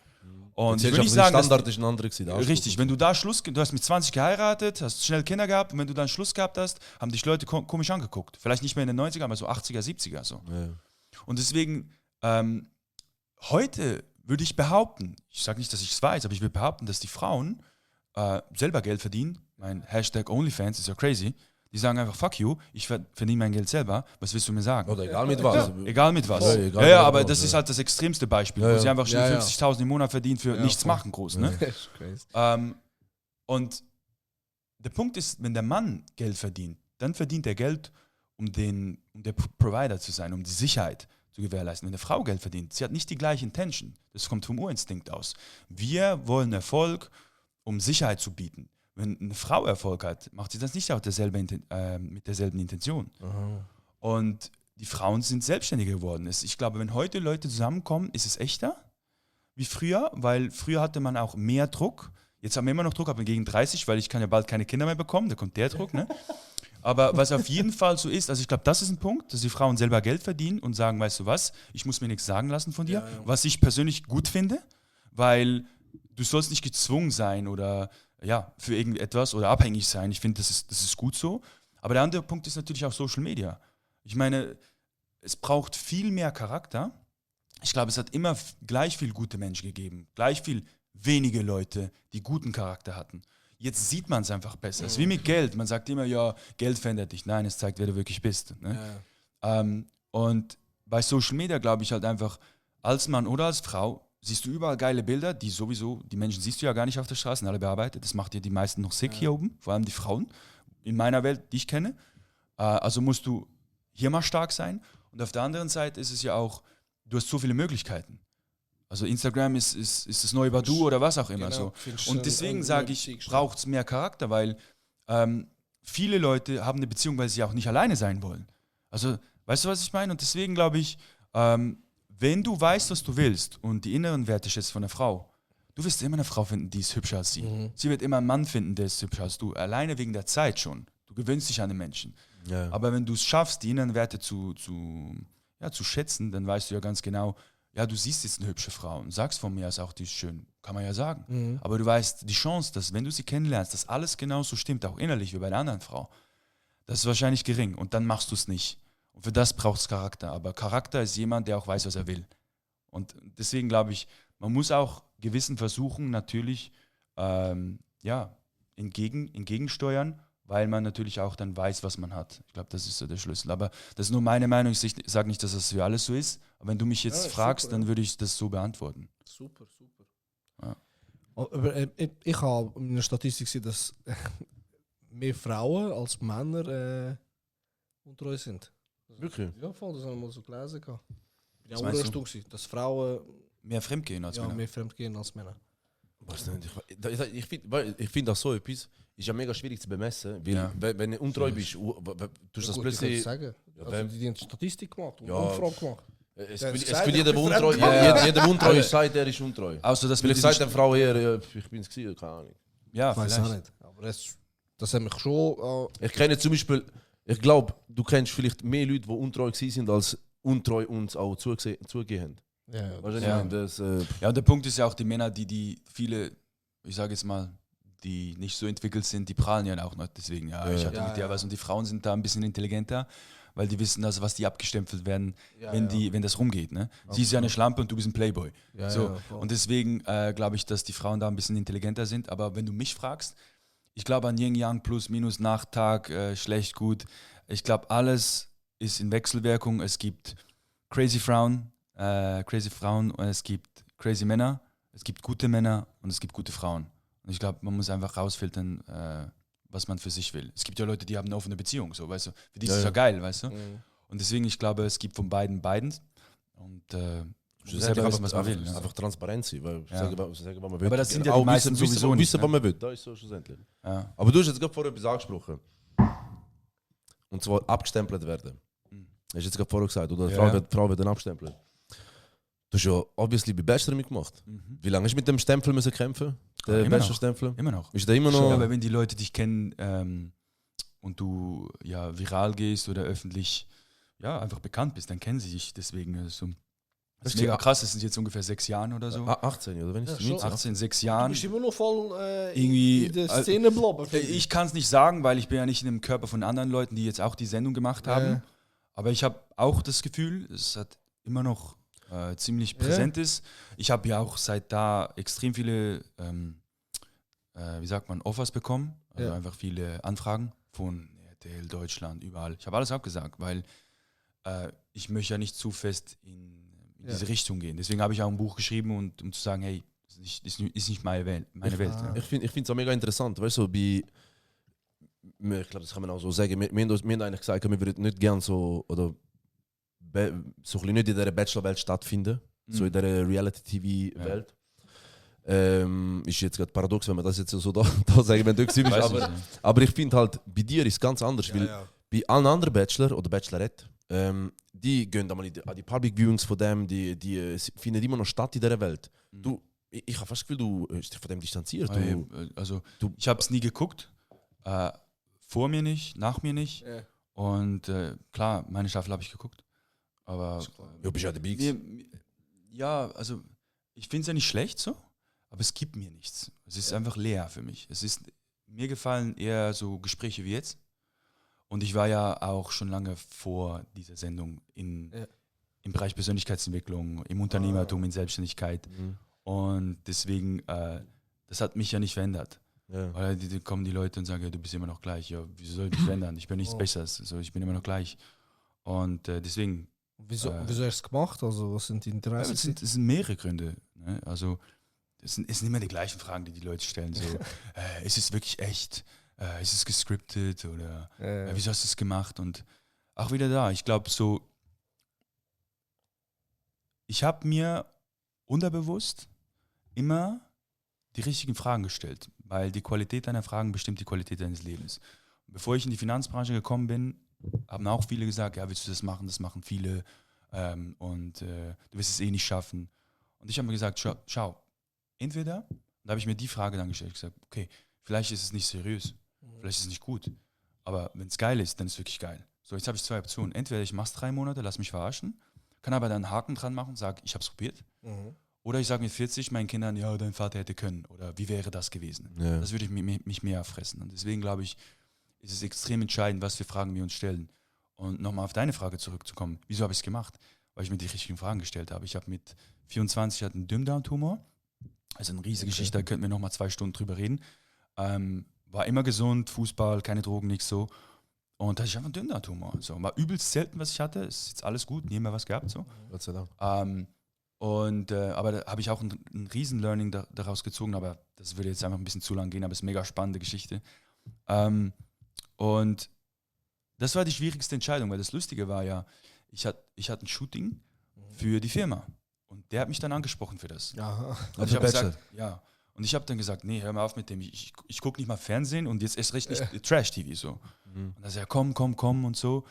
Und ich will Der nicht sagen, dass Standard ist ein anderer gewesen. der Anspruch. richtig, wenn du da du hast mit 20 geheiratet, hast schnell Kinder gehabt und wenn du dann Schluss gehabt hast, haben dich Leute komisch angeguckt. Vielleicht nicht mehr in den 90er, aber so 80er, 70er so. Ja. Und deswegen, heute würde ich behaupten, ich sage nicht, dass ich es weiß, aber ich will behaupten, dass die Frauen selber Geld verdienen. Mein Hashtag OnlyFans ist ja crazy. Die sagen einfach, fuck you, ich verdiene mein Geld selber, was willst du mir sagen? Oder egal mit was. Egal mit was. Ja, Ja, egal mit aber was, das ja. ist halt das extremste Beispiel, Ja, wo sie einfach schnell ja. 50.000 im Monat verdienen für nichts voll. machen groß. Ne? Das ist crazy. Und der Punkt ist, wenn der Mann Geld verdient, dann verdient er Geld, um der Provider zu sein, um die Sicherheit zu gewährleisten. Wenn eine Frau Geld verdient, sie hat nicht die gleiche Intention. Das kommt vom Urinstinkt aus. Wir wollen Erfolg, um Sicherheit zu bieten. Wenn eine Frau Erfolg hat, macht sie das nicht auch mit derselben Intention. Und die Frauen sind selbstständiger geworden. Ich glaube, wenn heute Leute zusammenkommen, ist es echter wie früher, weil früher hatte man auch mehr Druck. Jetzt haben wir immer noch Druck, aber gegen 30, weil ich kann ja bald keine Kinder mehr bekommen, da kommt der Druck. Ne? Aber was auf jeden Fall so ist, also ich glaube, das ist ein Punkt, dass die Frauen selber Geld verdienen und sagen, weißt du was, ich muss mir nichts sagen lassen von dir, was ich persönlich gut finde, weil du sollst nicht gezwungen sein oder für irgendetwas oder abhängig sein. Ich finde, das ist gut so. Aber der andere Punkt ist natürlich auch Social Media. Ich meine, es braucht viel mehr Charakter. Ich glaube, es hat immer gleich viel gute Menschen gegeben, gleich viel wenige Leute, die guten Charakter hatten. Jetzt sieht man es einfach besser. Es ist wie mit Geld. Man sagt immer, ja, Geld verändert dich. Nein, es zeigt, wer du wirklich bist. Ne? Und bei Social Media glaube ich halt einfach, als Mann oder als Frau, siehst du überall geile Bilder, die Menschen siehst du ja gar nicht auf der Straße, alle bearbeitet. Das macht dir die meisten noch sick hier oben, vor allem die Frauen, in meiner Welt, die ich kenne. Also musst du hier mal stark sein. Und auf der anderen Seite ist es ja auch, du hast so viele Möglichkeiten. Also Instagram ist das neue Badu oder was auch immer. Genau, so. Und deswegen sage ich, braucht es mehr Charakter, weil viele Leute haben eine Beziehung, weil sie auch nicht alleine sein wollen. Also, weißt du, was ich meine? Und deswegen glaube ich, wenn du weißt, was du willst und die inneren Werte schätzt von einer Frau, du wirst immer eine Frau finden, die ist hübscher als sie. Sie wird immer einen Mann finden, der ist hübscher als du. Alleine wegen der Zeit schon. Du gewöhnst dich an den Menschen. Ja. Aber wenn du es schaffst, die inneren Werte zu schätzen, dann weißt du ja ganz genau, ja, du siehst jetzt eine hübsche Frau und sagst von mir aus auch, die ist schön. Kann man ja sagen. Aber du weißt, die Chance, dass wenn du sie kennenlernst, dass alles genauso stimmt, auch innerlich wie bei der anderen Frau, das ist wahrscheinlich gering. Und dann machst du es nicht. Und für das braucht es Charakter. Aber Charakter ist jemand, der auch weiß, was er will. Und deswegen glaube ich, man muss auch gewissen Versuchen natürlich entgegensteuern, weil man natürlich auch dann weiß, was man hat. Ich glaube, das ist so der Schlüssel. Aber das ist nur meine Meinung. Ich sage nicht, dass das für alles so ist. Aber wenn du mich jetzt fragst, super, dann würde ich das so beantworten. Super. Ja. Aber ich habe in der Statistik gesehen, dass mehr Frauen als Männer untreu sind. Wirklich? Ja, voll, das haben wir mal so gelesen. Ich war Was auch meinst du? überrascht gewesen, dass Frauen Mehr Fremdgehen als Männer. mehr fremdgehen als Männer. Weiß nicht, ich finde das so etwas, ist ja mega schwierig zu bemessen, weil Ja. wenn du untreu bist, tust das Gut, ich plötzlich... könnte sagen. Ja, Also, die haben Statistik gemacht und Ja. Umfrage gemacht. Es Der hat will gesagt, jeder, ich bin untreu, fremd. jeder untreu ist, sagt, er ist untreu. Außer dass Vielleicht sagt eine Frau eher, ich bin es gewesen, keine Ahnung. ja, Ich weiß vielleicht. auch nicht. Aber das hat mich schon... Ich kenne zum Beispiel, ich glaube, du kennst vielleicht mehr Leute, die untreu gewesen sind, als untreu uns auch zugegeben haben. ja, Weißt du, Ja. ich meine, das, Ja, und der Punkt ist ja auch, die Männer, die viele, ich sage jetzt mal, die nicht so entwickelt sind, die prahlen ja auch noch. Deswegen, ich hatte Ja, mit dir ja. was. Und die Frauen sind da ein bisschen intelligenter, weil die wissen, also, was die abgestempelt werden, Ja, wenn das rumgeht. Ne? Sie ist ja eine Schlampe und du bist ein Playboy. Ja, so. ja, voll. Und deswegen glaube ich, dass die Frauen da ein bisschen intelligenter sind. Aber wenn du mich fragst, ich glaube an Yin Yang, plus, minus, Nacht, schlecht, gut. Ich glaube, alles ist in Wechselwirkung. Es gibt crazy Frauen und es gibt crazy Männer, es gibt gute Männer und es gibt gute Frauen. Und ich glaube, man muss einfach rausfiltern, was man für sich will. Es gibt ja Leute, die haben eine offene Beziehung, so, weißt du. Für die ist es ja geil, weißt du. Und deswegen, ich glaube, es gibt von beiden. Und man muss selber wissen, was man will. Ne? Einfach transparent sein, weil Ja. sagen, was man will. Aber das sind ja Auch die meisten wissen, sowieso nicht, wissen, ne? was man will, das ist so schlussendlich. Ja. Aber du hast jetzt gerade vorher etwas angesprochen. Und zwar abgestempelt werden. Hast du jetzt gerade vorher gesagt, oder? Die Ja. Frau wird dann abstempelt. Du hast ja obviously bei Bachelor mitgemacht. Wie lange hast du mit dem Stempel müssen kämpfen? Der immer noch. Bachelor-Stempel? Immer noch. Ist der immer noch... Ja, aber wenn die Leute dich kennen und du ja viral gehst oder öffentlich einfach bekannt bist, dann kennen sie dich deswegen. Also, Das ist mega krass, das sind jetzt ungefähr 6 Jahren oder so. 18, oder wenn ich Ja, es schon. 19? 18, 6 Du Jahren. bist immer noch voll Irgendwie, in der Szene bleiben. Ich kann es nicht sagen, weil ich bin ja nicht in dem Körper von anderen Leuten, die jetzt auch die Sendung gemacht haben. Ja. Aber ich habe auch das Gefühl, es hat immer noch ziemlich präsent ist. Ich habe ja auch seit da extrem viele, wie sagt man, Offers bekommen. Also Ja. einfach viele Anfragen von RTL, Deutschland, überall. Ich habe alles abgesagt, weil ich möchte ja nicht zu fest in diese Richtung gehen. Deswegen habe ich auch ein Buch geschrieben, um zu sagen, hey, das ist nicht meine Welt. Ja. Ich finde es auch mega interessant, weißt du, ich glaube, das kann man auch so sagen, wir haben eigentlich gesagt, wir würden nicht gerne so, oder so ein bisschen nicht in dieser Bachelor-Welt stattfinden, so in dieser Reality-TV-Welt. Ist jetzt gerade paradox, wenn man das jetzt so da sagen, wenn du gewesen bist, aber ich finde halt, bei dir ist es ganz anders, weil bei allen anderen Bachelor oder Bachelorette, die gehen an die Public Viewings von dem, die finden immer noch statt in dieser Welt. Ich habe fast das Gefühl, du bist dich von dem distanziert. Ich habe es nie geguckt, vor mir nicht, nach mir nicht. Ja. Und klar, meine Staffel habe ich geguckt. Aber Du bist ja der Bigs. ja, also ich finde es ja nicht schlecht so, aber es gibt mir nichts. Es ist einfach leer für mich. Mir gefallen eher so Gespräche wie jetzt. Und ich war ja auch schon lange vor dieser Sendung im Bereich Persönlichkeitsentwicklung, im Unternehmertum, in Selbstständigkeit. Und deswegen, das hat mich ja nicht verändert. Ja. Weil die kommen die Leute und sagen, ja, du bist immer noch gleich. Ja, wieso soll ich mich verändern? Ich bin nichts Besseres. Also, ich bin immer noch gleich. Und deswegen. Wieso hast du es gemacht? Also, was sind die Interessen? Es sind mehrere Gründe. Ne? Also, es sind immer die gleichen Fragen, die Leute stellen. So, ist es wirklich echt? Ist es gescriptet? Oder wieso hast du es gemacht? Und auch wieder da. Ich glaube, so. Ich habe mir unterbewusst immer die richtigen Fragen gestellt, weil die Qualität deiner Fragen bestimmt die Qualität deines Lebens. Und bevor ich in die Finanzbranche gekommen bin, haben auch viele gesagt, ja, willst du das machen viele und du wirst es eh nicht schaffen. Und ich habe mir gesagt, schau, entweder, da habe ich mir die Frage dann gestellt, gesagt, okay, vielleicht ist es nicht seriös, vielleicht ist es nicht gut, aber wenn es geil ist, dann ist es wirklich geil. So, jetzt habe ich 2 Optionen, entweder ich mache es 3 Monate, lass mich verarschen, kann aber dann einen Haken dran machen, sage, ich habe es probiert. Oder ich sage mit 40 meinen Kindern, ja, dein Vater hätte können. Oder wie wäre das gewesen? Ja. Das würde ich mich mehr fressen. Und deswegen glaube ich, ist es extrem entscheidend, was für Fragen wir uns stellen. Und nochmal auf deine Frage zurückzukommen. Wieso habe ich es gemacht? Weil ich mir die richtigen Fragen gestellt habe. Ich habe mit 24 einen Dünndarmtumor. Also eine riesige Geschichte, da könnten wir nochmal 2 Stunden drüber reden. War immer gesund, Fußball, keine Drogen, nichts so. Und da hatte ich einfach einen Dünndarmtumor. So, war übelst selten, was ich hatte. Ist jetzt alles gut, nie mehr was gehabt. So. Gott sei Dank. Aber da habe ich auch ein Riesen-Learning daraus gezogen, aber das würde jetzt einfach ein bisschen zu lang gehen, aber es ist eine mega spannende Geschichte. Und das war die schwierigste Entscheidung, weil das Lustige war ja, ich hatte ein Shooting für die Firma und der hat mich dann angesprochen für das. Aha. Und ich habe gesagt, und ich habe dann gesagt, nee, hör mal auf mit dem, ich gucke nicht mal Fernsehen und jetzt erst recht nicht Trash-TV so. Und er sagt, komm und so.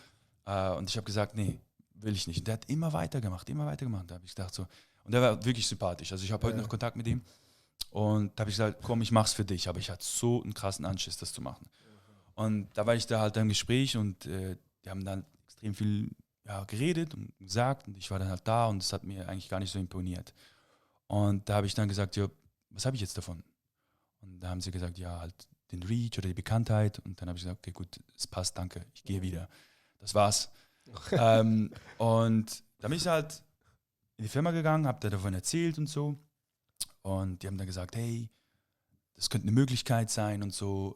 Und ich habe gesagt, nee, will ich nicht. Und der hat immer weiter gemacht. Da habe ich gedacht so, und der war wirklich sympathisch. Also ich habe heute noch Kontakt mit ihm. Und da habe ich gesagt, komm, ich mach's für dich. Aber ich hatte so einen krassen Anschiss, das zu machen. Und da war ich da halt im Gespräch und die haben dann extrem viel geredet und gesagt. Und ich war dann halt da und das hat mir eigentlich gar nicht so imponiert. Und da habe ich dann gesagt, ja, was habe ich jetzt davon? Und da haben sie gesagt, ja, halt den Reach oder die Bekanntheit. Und dann habe ich gesagt, okay, gut, es passt, danke, ich gehe wieder. Das war's. Und da bin ich halt in die Firma gegangen, habe da davon erzählt und so. Und die haben dann gesagt, hey, das könnte eine Möglichkeit sein und so.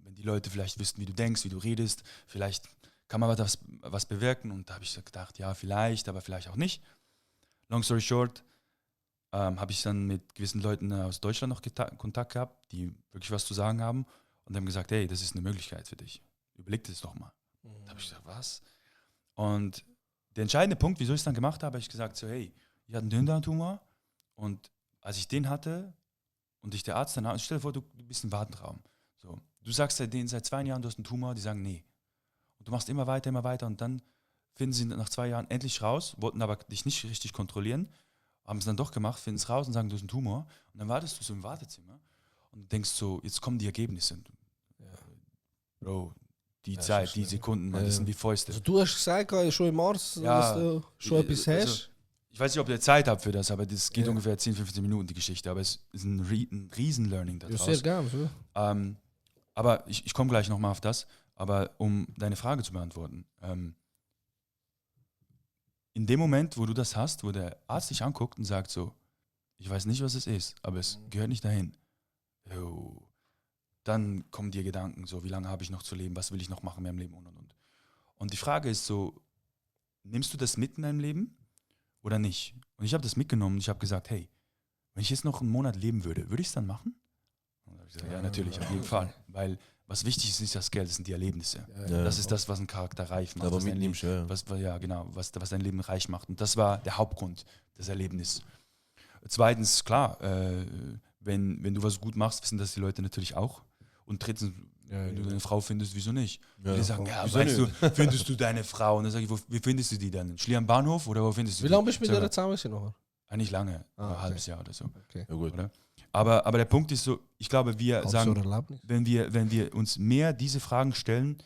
Wenn die Leute vielleicht wüssten, wie du denkst, wie du redest, vielleicht kann man was bewirken. Und da habe ich so gedacht, ja, vielleicht, aber vielleicht auch nicht. Long story short, habe ich dann mit gewissen Leuten aus Deutschland noch Kontakt gehabt, die wirklich was zu sagen haben und haben gesagt, hey, das ist eine Möglichkeit für dich. Überleg dir das doch mal. Da habe ich gesagt, was? Und der entscheidende Punkt, wieso ich es dann gemacht habe, habe ich gesagt, so, hey, ich hatte einen Dünndarmtumor und als ich den hatte und dich der Arzt dann, stell dir vor, du bist im Wartenraum. So, du sagst denen seit 2 Jahren, du hast einen Tumor, die sagen, nee. Und du machst immer weiter und dann finden sie nach 2 Jahren endlich raus, wollten aber dich nicht richtig kontrollieren, haben es dann doch gemacht, finden es raus und sagen, du hast einen Tumor. Und dann wartest du so im Wartezimmer und denkst so, jetzt kommen die Ergebnisse. Bro, die Zeit, die Sekunden, das sind wie Fäuste. Also du hast gesagt, schon im Mars, dass du schon etwas hast. Ich weiß nicht, ob ihr Zeit habt für das, aber das geht ungefähr 10, 15 Minuten, die Geschichte. Aber es ist ein Riesen-Learning da Ja, draus. sehr gerne. So. Aber ich komme gleich nochmal auf das. Aber um deine Frage zu beantworten. In dem Moment, wo du das hast, wo der Arzt dich anguckt und sagt so, ich weiß nicht, was es ist, aber es gehört nicht dahin. Dann kommen dir Gedanken, so, wie lange habe ich noch zu leben, was will ich noch machen in meinem Leben und. Und die Frage ist so, nimmst du das mit in deinem Leben oder nicht? Und ich habe das mitgenommen und ich habe gesagt, hey, wenn ich jetzt noch einen Monat leben würde ich es dann machen? Und dann habe ich gesagt, ja, natürlich, auf jeden Fall. Weil was wichtig ist, nicht das Geld, das sind die Erlebnisse. Das ist das, was einen Charakter reich macht. Aber was dein mitnimmst, Leben, was dein Leben reich macht. Und das war der Hauptgrund des Erlebnisses. Zweitens, klar, wenn du was gut machst, wissen das die Leute natürlich auch. Und drittens, wenn du eine Frau findest, wieso nicht? Die sagen, weißt du, findest du deine Frau? Und dann sage ich, wie findest du die dann? In Schlieren Bahnhof oder wo findest du die? Wie lange bist du mit der zusammen noch? Nicht lange, ein halbes Jahr oder so. Okay. Ja, gut. Oder? Aber der Punkt ist so, ich glaube, wir sagen, Erlebnis. wenn wir uns mehr diese Fragen stellen,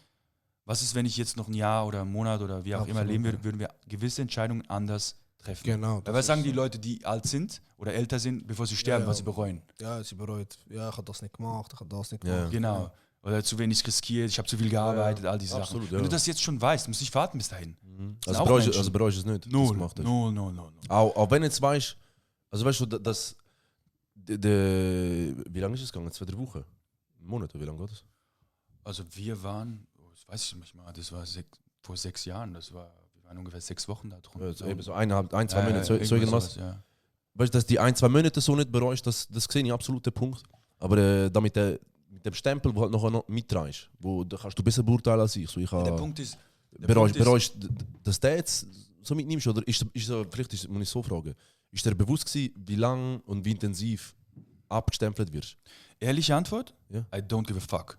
was ist, wenn ich jetzt noch ein Jahr oder einen Monat oder wie auch immer leben würde, würden wir gewisse Entscheidungen anders treffen. Genau. Weil was sagen die Leute, die alt sind oder älter sind, bevor sie sterben, was sie bereuen? Ja, sie bereut. Ja, ich habe das nicht gemacht, ich habe das nicht Ja. gemacht. Genau. Oder zu wenig riskiert, ich habe zu viel gearbeitet, all diese Absolut, Sachen. Wenn du das jetzt schon weißt, musst du nicht warten bis dahin. Also auch bereust Menschen. du es nicht? dass du Null, gemacht hast? null. Auch wenn du jetzt weißt, also weißt du, dass wie lange ist es gegangen? 2, 3 Wochen? Ein Monat oder wie lange geht das? Also wir waren, das weiß ich nicht mal, das war vor 6 Jahren, wir waren ungefähr 6 Wochen da drum. Ja, so eben so 1, 2 Monate, so irgendwas irgendwas. sowas, ja. Weißt du, dass die 1, 2 Monate so nicht bereust, das sehe ich absolut den Punkt. Aber damit mit dem Stempel, wo halt noch mitträgst, da kannst du besser beurteilen als ich. So, ich Der Punkt ist, bereust, dass der jetzt so mitnimmst? Oder vielleicht muss ich so fragen, ist dir bewusst gewesen, wie lang und wie intensiv abgestempelt wirst? ehrliche Antwort, Ja. I don't give a fuck.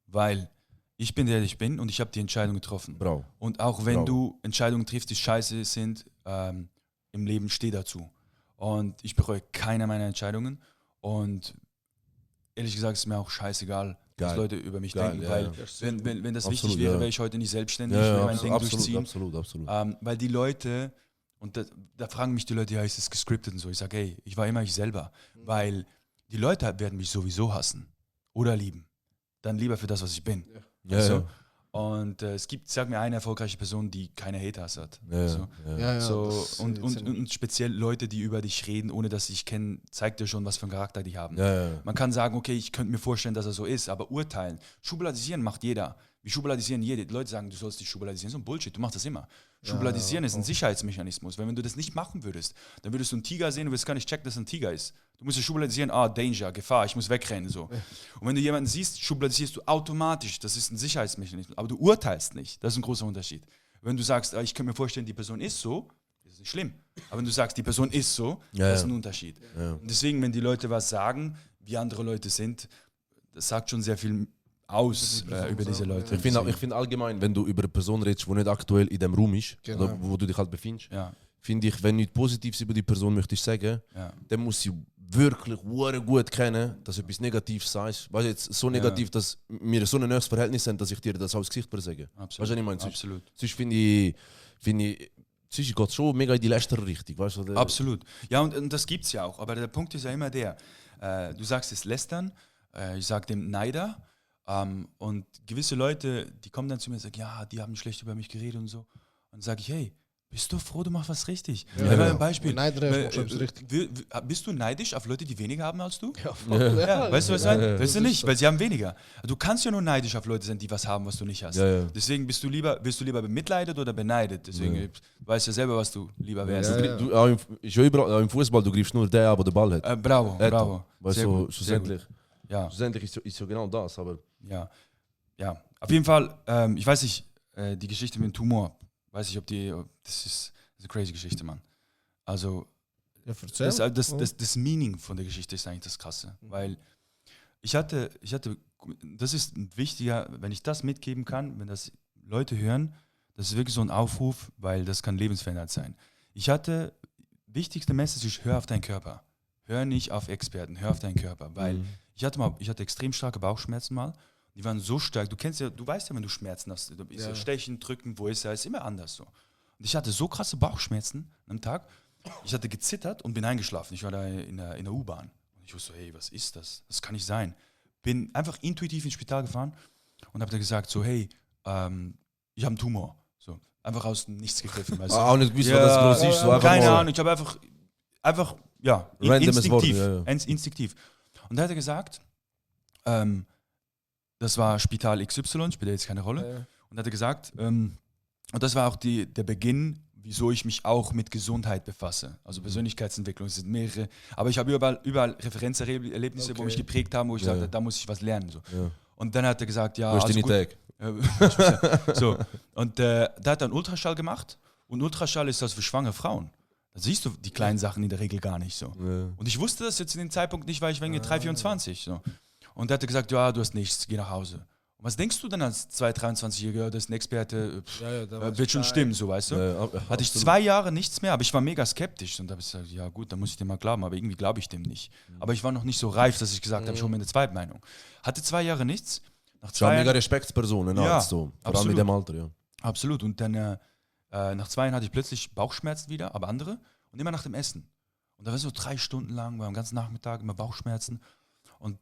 Weil ich bin der ich bin und ich habe die Entscheidung getroffen. Bravo. Und auch wenn Bravo. du Entscheidungen triffst, die scheiße sind, im Leben steh dazu. Und ich bereue keine meiner Entscheidungen. Und ehrlich gesagt ist mir auch scheißegal, was Geil. Leute über mich Geil, denken. ja, weil ja. wenn das Absolut, wichtig wäre, ja. wäre ich heute nicht selbstständig, würde mein Ding durchziehen. Absolut. Weil die Leute, und da fragen mich die Leute, ja, ist es gescriptet und so. Ich sage, hey, ich war immer ich selber. Weil die Leute werden mich sowieso hassen oder lieben. Dann lieber für das, was ich bin. Ja, Weißt du? ja. Und es gibt, sag mir, eine erfolgreiche Person, die keine Haters hat. Ja, So. Ja, So, das und speziell Leute, die über dich reden, ohne dass sie dich kennen, zeigt dir schon, was für einen Charakter die haben. Ja. Man kann sagen, okay, ich könnte mir vorstellen, dass er so ist, aber urteilen, schubladisieren macht jeder. Wir schubladisieren jede. Die Leute sagen, du sollst dich schubladisieren. So ein Bullshit, du machst das immer. Schubladisieren ist ein Sicherheitsmechanismus. Wenn du das nicht machen würdest, dann würdest du einen Tiger sehen und würdest gar nicht checken, dass es ein Tiger ist. Du musst dich schubladisieren, Danger, Gefahr, ich muss wegrennen. So. Und wenn du jemanden siehst, schubladisierst du automatisch. Das ist ein Sicherheitsmechanismus. Aber du urteilst nicht. Das ist ein großer Unterschied. Wenn du sagst, ich könnte mir vorstellen, die Person ist so, das ist nicht schlimm. Aber wenn du sagst, die Person ist so, das ist ein Unterschied. Ja. Und deswegen, wenn die Leute was sagen, wie andere Leute sind, das sagt schon sehr viel aus über diese Leute. Ich finde allgemein, wenn du über eine Person redest, die nicht aktuell in dem Raum ist, Genau. oder wo du dich halt befindest, Ja, finde ich, wenn du nichts Positives über die Person möchtest sagen, ja. dann muss sie wirklich gut kennen, dass du etwas Negatives sagst. Weißt du, jetzt so negativ, dass wir so ein neues Verhältnis haben, dass ich dir das aufs Gesicht sage. Absolut. Weißt du, was ich meine? Absolut. Sonst finde ich, sonst geht es schon mega in die Lästerrichtung. Weißt du, Absolut. Ja, und das gibt es ja auch. Aber der Punkt ist ja immer der, du sagst es Lästern, ich sage dem Neider, und gewisse Leute, die kommen dann zu mir und sagen, ja, die haben schlecht über mich geredet und so. Und dann sage ich, hey, bist du froh, du machst was richtig? Ein Beispiel. Bist du neidisch auf Leute, die weniger haben als du? Ja, weißt du, was ich meine? Weißt du nicht, weil sie haben weniger. Du kannst ja nur neidisch auf Leute sein, die was haben, was du nicht hast. Ja. Deswegen wirst du lieber bemitleidet oder beneidet. Deswegen weißt du ja selber, was du lieber wärst. Du, auch im Fußball, du greifst nur den, der den Ball hat. Bravo. Weißt Sehr du, gut, sehr gut. schlussendlich. Ja. Schlussendlich ist so genau das. Aber Ja. Auf jeden Fall, ich weiß nicht, die Geschichte mit dem Tumor, weiß ich, das ist eine crazy Geschichte, Mann. Also, Ja, erzähl. das Meaning von der Geschichte ist eigentlich das Krasse, weil ich hatte, das ist ein wichtiger, wenn ich das mitgeben kann, wenn das Leute hören, das ist wirklich so ein Aufruf, weil das kann lebensverändernd sein. Wichtigste Message ist, hör auf deinen Körper. Hör nicht auf Experten, hör auf deinen Körper, weil ich hatte extrem starke Bauchschmerzen mal. Die waren so stark, du weißt ja, wenn du Schmerzen hast, Stechen, drücken, wo ist immer anders so. Und ich hatte so krasse Bauchschmerzen am Tag ich hatte gezittert und bin eingeschlafen. Ich war da in der U-Bahn. Und ich wusste so, hey, was ist das? Das kann nicht sein. Bin einfach intuitiv ins Spital gefahren und habe da gesagt so, hey, ich habe einen Tumor. So, einfach aus dem Nichts gegriffen. Weißt du? Auch nicht gewusst, was das groß ist. So einfach keine mal Ahnung, ich habe einfach ja, randomes Wort, instinktiv. Und da hat er gesagt, das war Spital XY, spielt jetzt keine Rolle. Und hat er gesagt, und das war auch der Beginn, wieso ich mich auch mit Gesundheit befasse. Also Persönlichkeitsentwicklung, es sind mehrere. Aber ich habe überall Referenzerlebnisse, wo mich geprägt haben, wo ich sagte, da muss ich was lernen. So. Ja. Und dann hat er gesagt, ja, Wo ist also deine gut. Tag? So. Und da hat er einen Ultraschall gemacht. Und Ultraschall ist das für schwangere Frauen. Da siehst du die kleinen Sachen in der Regel gar nicht so. Ja. Und ich wusste das jetzt in dem Zeitpunkt nicht, weil ich war irgendwie 3,24. So. Und da hat er gesagt, ja, du hast nichts, geh nach Hause. Und was denkst du denn als 23-Jähriger, das ist ein Experte, wird schon stimmen, so, weißt du? Hatte ich 2 Jahre nichts mehr, aber ich war mega skeptisch. Und da habe ich gesagt, ja gut, dann muss ich dem mal glauben, aber irgendwie glaube ich dem nicht. Aber ich war noch nicht so reif, dass ich gesagt habe, ich hole mir eine Zweitmeinung. Hatte 2 Jahre nichts. Nach 2 Schon mega Jahren, Respektspersonen, Ja, so. Vor allem absolut. in dem Alter, ja. absolut. Und dann nach 2 Jahren hatte ich plötzlich Bauchschmerzen wieder, aber andere. Und immer nach dem Essen. Und da war so 3 Stunden lang, war am ganzen Nachmittag immer Bauchschmerzen. Und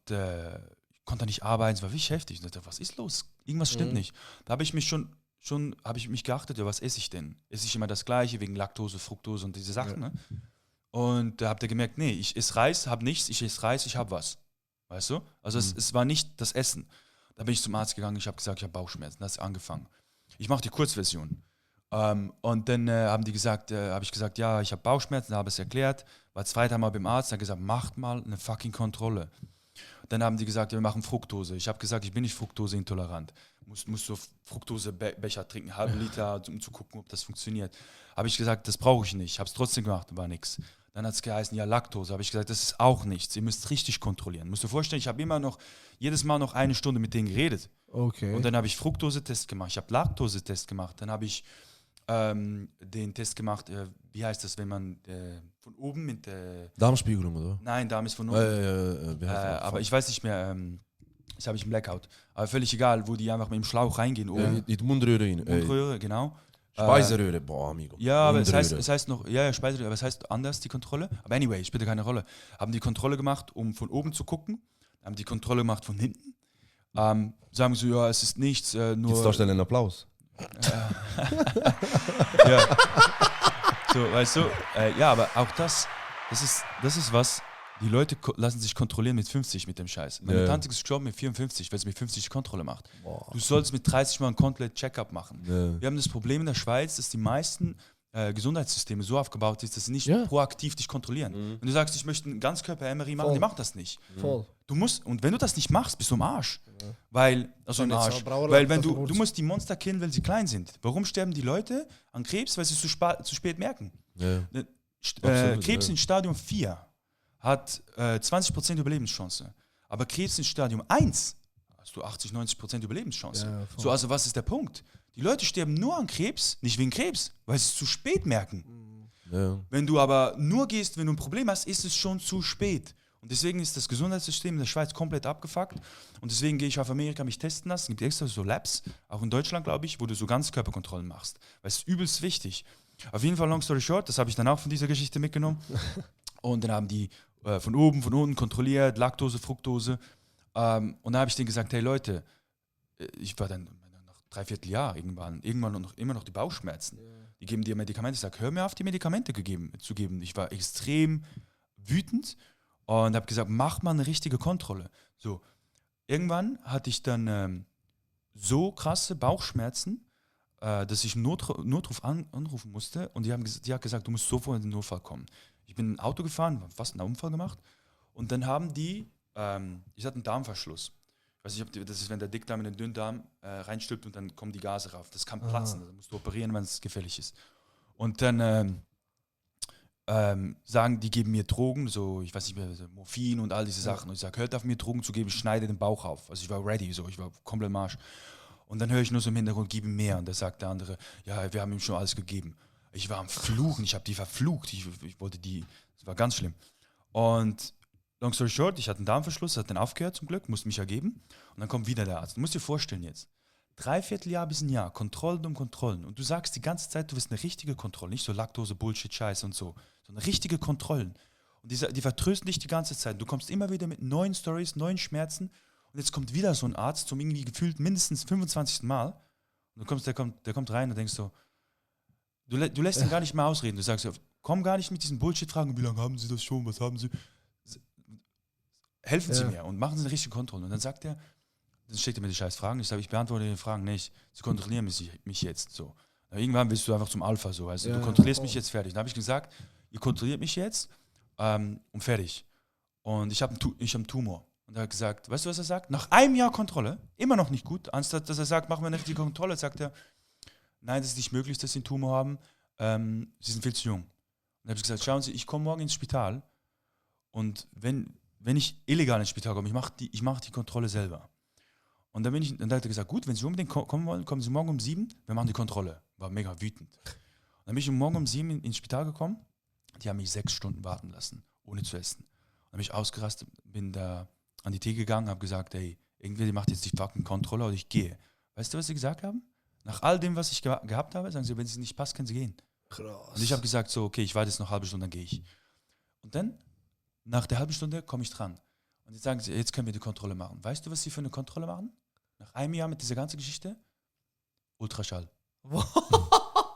ich konnte nicht arbeiten, es war wirklich heftig. Und ich dachte, was ist los? Irgendwas stimmt nicht. Da habe ich mich habe ich mich geachtet, ja, was esse ich denn? Esse ich immer das Gleiche wegen Laktose, Fructose und diese Sachen, ne? Und da habt ihr gemerkt, nee, ich esse Reis, habe nichts, ich esse Reis, ich habe was. Weißt du? Also es war nicht das Essen. Da bin ich zum Arzt gegangen, ich habe gesagt, ich habe Bauchschmerzen. Das ist angefangen. Ich mache die Kurzversion. Und dann habe ich gesagt, ja, ich habe Bauchschmerzen, habe es erklärt, war 2. Mal beim Arzt, hat gesagt, macht mal eine fucking Kontrolle. Dann haben die gesagt, ja, wir machen Fructose. Ich habe gesagt, ich bin nicht fruktoseintolerant. Muss so Fructosebecher trinken, halben Liter, um zu gucken, ob das funktioniert. Habe ich gesagt, das brauche ich nicht. Habe es trotzdem gemacht, war nichts. Dann hat es geheißen, ja, Laktose. Habe ich gesagt, das ist auch nichts. Ihr müsst richtig kontrollieren. Musst du dir vorstellen, ich habe jedes Mal noch 1 Stunde mit denen geredet. Okay. Und dann habe ich Fructose-Test gemacht. Ich habe Laktose-Test gemacht. Dann habe ich den Test gemacht, wie heißt das, wenn man von oben mit Darmspiegelung, oder? Nein, Darm ist von oben. Aber ich weiß nicht mehr, jetzt habe ich einen Blackout. Aber völlig egal, wo die einfach mit dem Schlauch reingehen. In die Mundröhre rein. Mundröhre, genau. Speiseröhre, boah, amigo. Ja, aber es Mundröhre. heißt noch, ja, Speiseröhre, aber es heißt anders, die Kontrolle. Aber anyway, spielt keine Rolle. Haben die Kontrolle gemacht, um von oben zu gucken. Haben die Kontrolle gemacht von hinten. Sagen so, ja, es ist nichts, nur... Jetzt darfst du einen Applaus. Ja. So, weißt du, ja, aber auch das ist was, die Leute lassen sich kontrollieren mit 50 mit dem Scheiß. Meine Tante ist gestorben mit 54, weil sie mit 50 Kontrolle macht. Boah. Du sollst mit 30 mal einen komplett Check-up machen. Ja. Wir haben das Problem in der Schweiz, dass die meisten Gesundheitssysteme so aufgebaut sind, dass sie nicht proaktiv dich kontrollieren. Wenn du sagst, ich möchte einen Ganzkörper-MRI machen, Voll. die machen das nicht. Voll. Du musst, und wenn du das nicht machst, bist du im Arsch. Weil, also im Wenn jetzt Arsch, ein Brauerland weil wenn davon du musst die Monster killen, weil sie klein sind. Warum sterben die Leute an Krebs? Weil sie es zu spät merken. Ja. Krebs Absolut, in Stadium 4 hat 20% Überlebenschance. Aber Krebs in Stadium 1 hast du 80-90% Überlebenschance. Ja, voll. So, also was ist der Punkt? Die Leute sterben nur an Krebs, nicht wegen Krebs, weil sie es zu spät merken. Ja. Wenn du aber nur gehst, wenn du ein Problem hast, ist es schon zu spät. Und deswegen ist das Gesundheitssystem in der Schweiz komplett abgefuckt. Und deswegen gehe ich auf Amerika mich testen lassen. Es gibt extra so Labs, auch in Deutschland, glaube ich, wo du so Ganzkörperkontrollen machst. Weil es ist übelst wichtig. Auf jeden Fall, long story short, das habe ich dann auch von dieser Geschichte mitgenommen. Und dann haben die von oben, von unten kontrolliert, Laktose, Fructose. Und dann habe ich denen gesagt, hey Leute, ich war dann nach 3/4 Jahr irgendwann immer noch die Bauchschmerzen. Die geben dir Medikamente. Ich sage, hör mir auf, die Medikamente zu geben. Ich war extrem wütend und habe gesagt, mach mal eine richtige Kontrolle. So, irgendwann hatte ich dann so krasse Bauchschmerzen, dass ich einen Notruf anrufen musste und die hat gesagt, du musst sofort in den Notfall kommen. Ich bin ein Auto gefahren, fast einen Unfall gemacht und dann haben die, ich hatte einen Darmverschluss. Ich weiß nicht, das ist, wenn der Dickdarm in den Dünndarm reinstülpt und dann kommen die Gase rauf. Das kann platzen, da musst du operieren, wenn es gefährlich ist. Und dann sagen, die geben mir Drogen, so, ich weiß nicht mehr, so Morphin und all diese Sachen. Und ich sage, hört auf mir Drogen zu geben, ich schneide den Bauch auf. Also ich war ready, so, ich war komplett im Arsch. Und dann höre ich nur so im Hintergrund, gib ihm mehr. Und da sagt der andere, ja, wir haben ihm schon alles gegeben. Ich war am Fluchen, ich habe die verflucht. Ich wollte die, das war ganz schlimm. Und long story short, ich hatte einen Darmverschluss, hat dann aufgehört zum Glück, musste mich ergeben. Und dann kommt wieder der Arzt. Du musst dir vorstellen jetzt, Dreivierteljahr bis ein Jahr, Kontrollen um Kontrollen. Und du sagst die ganze Zeit, du willst eine richtige Kontrolle, nicht so Laktose, Bullshit, Scheiße und so, sondern richtige Kontrollen. Und die vertrösten dich die ganze Zeit. Du kommst immer wieder mit neuen Stories, neuen Schmerzen. Und jetzt kommt wieder so ein Arzt zum irgendwie gefühlt mindestens 25. Mal. Und der kommt rein und denkst so, du lässt ihn gar nicht mehr ausreden. Du sagst, komm gar nicht mit diesen Bullshit-Fragen, wie lange haben Sie das schon, was haben Sie? Helfen Sie mir und machen Sie eine richtige Kontrolle. Und dann sagt er, dann schickt er mir die scheiß Fragen. Ich sage, ich beantworte die Fragen nicht. Sie kontrollieren mich jetzt. So. Aber irgendwann willst du einfach zum Alpha. So. Also, du kontrollierst mich jetzt fertig. Dann habe ich gesagt, ihr kontrolliert mich jetzt und fertig. Und ich habe einen Tumor. Und er hat gesagt, weißt du, was er sagt? Nach einem Jahr Kontrolle, immer noch nicht gut. Anstatt dass er sagt, machen wir eine richtige Kontrolle, sagt er, nein, das ist nicht möglich, dass Sie einen Tumor haben. Sie sind viel zu jung. Und dann habe ich gesagt, schauen Sie, ich komme morgen ins Spital und wenn ich illegal ins Spital komme, ich mach die Kontrolle selber. Und dann hat er gesagt, gut, wenn Sie unbedingt kommen wollen, kommen Sie morgen um 7, wir machen die Kontrolle. War mega wütend. Und dann bin ich morgen um 7 ins Spital gekommen, die haben mich 6 Stunden warten lassen, ohne zu essen. Und dann bin ich ausgerastet, bin da an die Theke gegangen, habe gesagt, ey, irgendwie macht jetzt die fucking Kontrolle oder ich gehe. Weißt du, was sie gesagt haben? Nach all dem, was ich gehabt habe, sagen sie, wenn es nicht passt, können sie gehen. Krass. Und ich habe gesagt, so, okay, ich warte jetzt noch eine halbe Stunde, dann gehe ich. Und dann, nach der halben Stunde, komme ich dran. Und jetzt sagen sie, jetzt können wir die Kontrolle machen. Weißt du, was sie für eine Kontrolle machen? Nach einem Jahr mit dieser ganzen Geschichte? Ultraschall.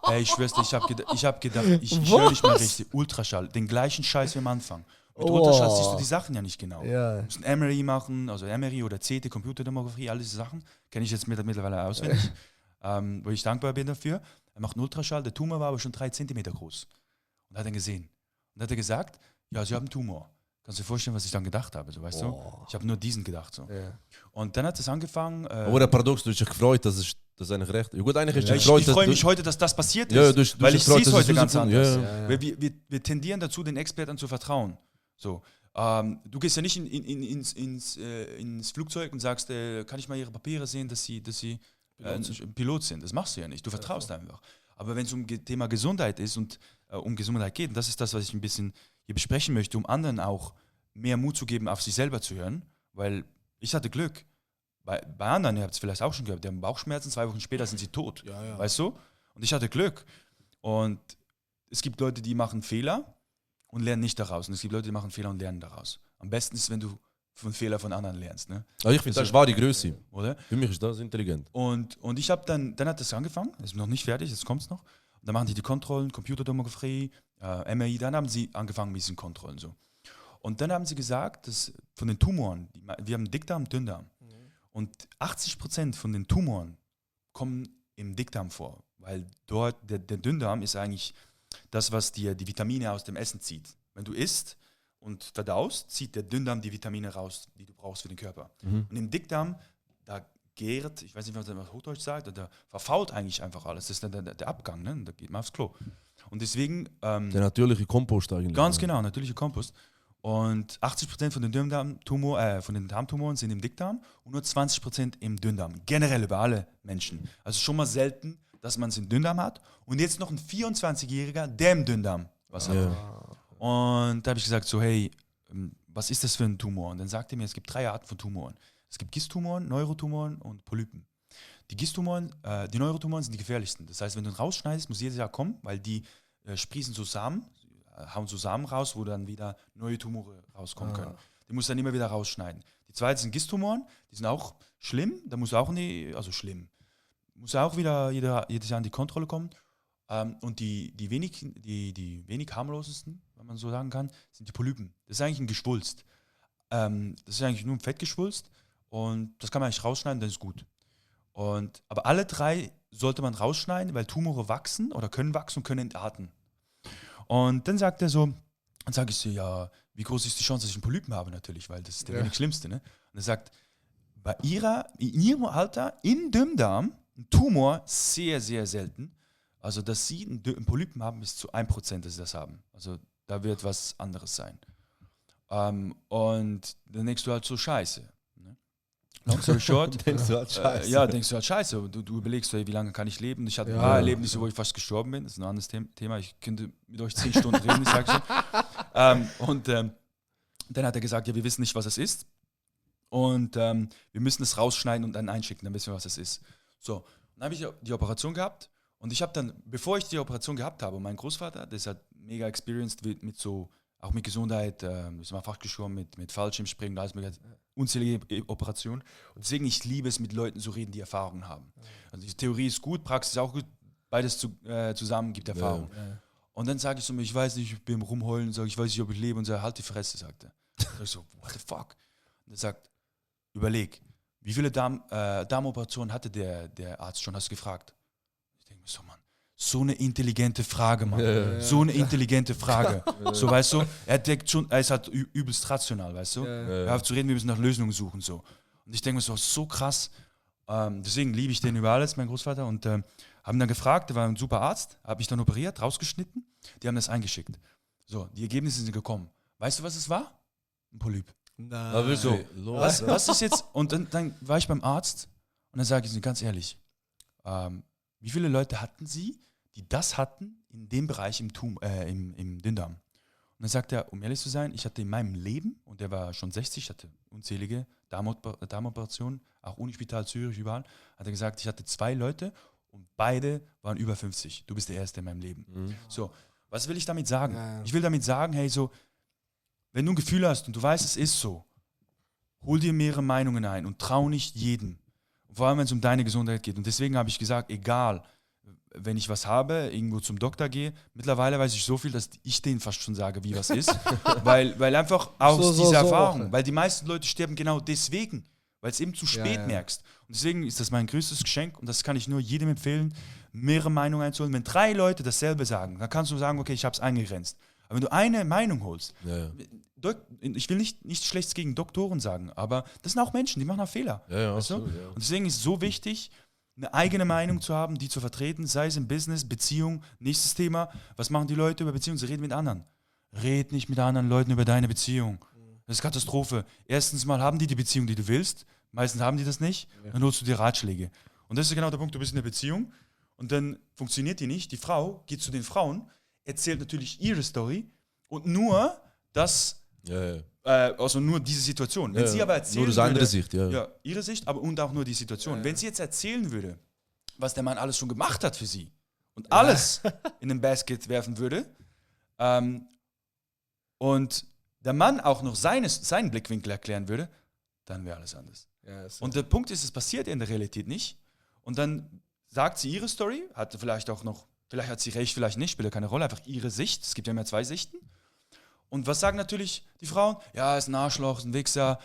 Ey, ich schwör's dir, ich hab gedacht, ich höre nicht mehr richtig. Ultraschall, den gleichen Scheiß wie am Anfang. Mit Ultraschall siehst du die Sachen ja nicht genau. Ja. Du musst ein MRI machen, also MRI oder CT, Computertomographie, all diese Sachen. Kenne ich jetzt mittlerweile auswendig, wo ich dankbar bin dafür. Er macht einen Ultraschall, der Tumor war aber schon 3 Zentimeter groß. Und hat er gesehen. Und hat er gesagt, ja, Sie haben einen Tumor. Kannst du dir vorstellen, was ich dann gedacht habe, so, weißt du? Ich habe nur diesen gedacht. So. Ja. Und dann hat es angefangen. Aber der Paradox, du hast dich gefreut, dass es eigentlich recht. Ja, gut, eigentlich ist Ich freue mich heute, dass das passiert ist, weil ich sehe es heute ganz anders. Ja. Wir tendieren dazu, den Experten zu vertrauen. So, du gehst ja nicht ins Flugzeug und sagst, kann ich mal Ihre Papiere sehen, dass Sie Pilot sind. Das machst du ja nicht. Du vertraust einfach. Aber wenn es um Thema Gesundheit ist und um Gesundheit geht, und das ist das, was ich ein bisschen hier besprechen möchte, um anderen auch mehr Mut zu geben, auf sich selber zu hören, weil ich hatte Glück. Bei anderen, ihr habt es vielleicht auch schon gehört, die haben Bauchschmerzen, 2 Wochen später sind sie tot. Ja. Weißt du? Und ich hatte Glück. Und es gibt Leute, die machen Fehler und lernen nicht daraus. Und es gibt Leute, die machen Fehler und lernen daraus. Am besten ist es, wenn du von Fehlern von anderen lernst. Ne? Also ich finde, das war die Größe. Oder? Für mich ist das intelligent. Und ich habe dann hat das angefangen, das ist noch nicht fertig, jetzt kommt es noch. Und dann machen die Kontrollen, Computertomographie, MRI, dann haben sie angefangen mit diesen Kontrollen. So. Und dann haben sie gesagt, dass von den Tumoren, wir haben Dickdarm, Dünndarm. Und 80% von den Tumoren kommen im Dickdarm vor, weil dort der Dünndarm ist eigentlich das, was dir die Vitamine aus dem Essen zieht. Wenn du isst und verdaust, zieht der Dünndarm die Vitamine raus, die du brauchst für den Körper. Und im Dickdarm, da gärt, ich weiß nicht, was man auf Hochdeutsch sagt, da verfault eigentlich einfach alles. Das ist der Abgang, ne? Da geht man aufs Klo. Und deswegen... der natürliche Kompost eigentlich. Ganz genau, natürlicher Kompost. Und 80% von den Darmtumoren sind im Dickdarm und nur 20% im Dünndarm. Generell über alle Menschen. Also schon mal selten, dass man es im Dünndarm hat. Und jetzt noch ein 24-Jähriger, der im Dünndarm was hat. Und da habe ich gesagt so, hey, was ist das für ein Tumor? Und dann sagte er mir, es gibt 3 Arten von Tumoren. Es gibt Gisttumoren, Neurotumoren und Polypen. Die Neurotumoren sind die gefährlichsten. Das heißt, wenn du ihn rausschneidest, muss jedes Jahr kommen, weil die sprießen so Samen, hauen so Samen raus, wo dann wieder neue Tumore rauskommen können. Die musst du dann immer wieder rausschneiden. Die zweite sind Gisttumoren, die sind auch schlimm, da muss auch muss auch wieder jedes Jahr in die Kontrolle kommen. Und die wenig harmlosesten, wenn man so sagen kann, sind die Polypen. Das ist eigentlich ein Geschwulst. Das ist eigentlich nur ein Fettgeschwulst und das kann man eigentlich rausschneiden, dann ist gut. Aber alle 3 sollte man rausschneiden, weil Tumore wachsen oder können wachsen und können entarten. Und dann sagt er so, dann sage ich so, ja, wie groß ist die Chance, dass ich einen Polypen habe natürlich, weil das ist der wenig Schlimmste. Ne? Und er sagt, in ihrem Alter im Dünndarm ein Tumor sehr, sehr selten. Also, dass sie einen Polypen haben, ist zu 1%, dass sie das haben. Also, da wird was anderes sein. Und dann denkst du halt so, scheiße. Ne? Long story short. Denkst du halt scheiße. Ja, denkst du halt scheiße. Du überlegst so, wie lange kann ich leben? Ich hatte ein paar Erlebnisse, wo ich fast gestorben bin. Das ist ein anderes Thema. Ich könnte mit euch 10 Stunden reden, ich sag's schon. Dann hat er gesagt, ja, wir wissen nicht, was es ist. Und wir müssen es rausschneiden und dann einschicken, dann wissen wir, was es ist. So, dann habe ich die Operation gehabt und ich habe dann, bevor ich die Operation gehabt habe, mein Großvater, der ist halt mega experienced mit so, auch mit Gesundheit, ist mal fachgeschwommen, mit Fallschirmspringen, alles mögliche, unzählige Operationen. Und deswegen, ich liebe es, mit Leuten zu reden, die Erfahrung haben. Also die Theorie ist gut, Praxis ist auch gut, beides zusammen gibt Erfahrung. Ja. Und dann sage ich so, ich weiß nicht, ich bin rumheulen, sage ich weiß nicht, ob ich lebe und sage, halt die Fresse, sagt er. Sag ich so, what the fuck? Und er sagt, überleg, wie viele Darmoperationen hatte der Arzt schon, hast du gefragt? Ich denke mir so, Mann, so eine intelligente Frage, Mann. Ja. So eine intelligente Frage. So, weißt du, er denkt schon, er ist halt übelst rational, weißt du? Er hat zu reden, wir müssen nach Lösungen suchen, so. Und ich denke mir so krass. Deswegen liebe ich den über alles, mein Großvater. Und haben dann gefragt, der war ein super Arzt, habe ich dann operiert, rausgeschnitten, die haben das eingeschickt. So, die Ergebnisse sind gekommen. Weißt du, was es war? Ein Polyp. Aber So, so, was ist jetzt? Und dann war ich beim Arzt und dann sage ich Ihnen ganz ehrlich, wie viele Leute hatten Sie, die das hatten in dem Bereich im Dünndarm? Und dann sagt er, um ehrlich zu sein, ich hatte in meinem Leben, und der war schon 60, ich hatte unzählige Darmoperationen, auch Unispital, Zürich, überall, hat er gesagt, ich hatte 2 Leute und beide waren über 50. Du bist der Erste in meinem Leben. So, was will ich damit sagen? Ja. Ich will damit sagen, hey, so, wenn du ein Gefühl hast und du weißt, es ist so, hol dir mehrere Meinungen ein und trau nicht jedem. Vor allem, wenn es um deine Gesundheit geht. Und deswegen habe ich gesagt, egal, wenn ich was habe, irgendwo zum Doktor gehe, mittlerweile weiß ich so viel, dass ich denen fast schon sage, wie was ist. weil einfach aus dieser Erfahrung, weil die meisten Leute sterben genau deswegen, weil es eben zu spät merkst. Und deswegen ist das mein größtes Geschenk und das kann ich nur jedem empfehlen, mehrere Meinungen einzuholen. Wenn 3 Leute dasselbe sagen, dann kannst du sagen, okay, ich habe es eingegrenzt. Aber wenn du eine Meinung holst, ich will nichts Schlechtes gegen Doktoren sagen, aber das sind auch Menschen, die machen auch Fehler. Weißt du? absolut, ja. Und deswegen ist es so wichtig, eine eigene Meinung zu haben, die zu vertreten, sei es im Business, Beziehung, nächstes Thema. Was machen die Leute über Beziehungen? Sie reden mit anderen. Red nicht mit anderen Leuten über deine Beziehung. Das ist Katastrophe. Erstens mal haben die Beziehung, die du willst. Meistens haben die das nicht. Dann holst du dir Ratschläge. Und das ist genau der Punkt, du bist in einer Beziehung und dann funktioniert die nicht. Die Frau geht zu den Frauen, erzählt natürlich ihre Story und nur das, also nur diese Situation. Wenn sie aber erzählen nur aus andere Sicht, ja, ihre Sicht, aber und auch nur die Situation. Wenn sie jetzt erzählen würde, was der Mann alles schon gemacht hat für sie und alles in den Basket werfen würde und der Mann auch noch seinen Blickwinkel erklären würde, dann wäre alles anders. Ja, so. Und der Punkt ist, es passiert in der Realität nicht. Und dann sagt sie ihre Story, hat vielleicht auch noch, vielleicht hat sie recht, vielleicht nicht, spielt ja keine Rolle, einfach ihre Sicht. Es gibt ja immer 2 Sichten. Und was sagen natürlich die Frauen? Ja, ist ein Arschloch, ist ein Wichser,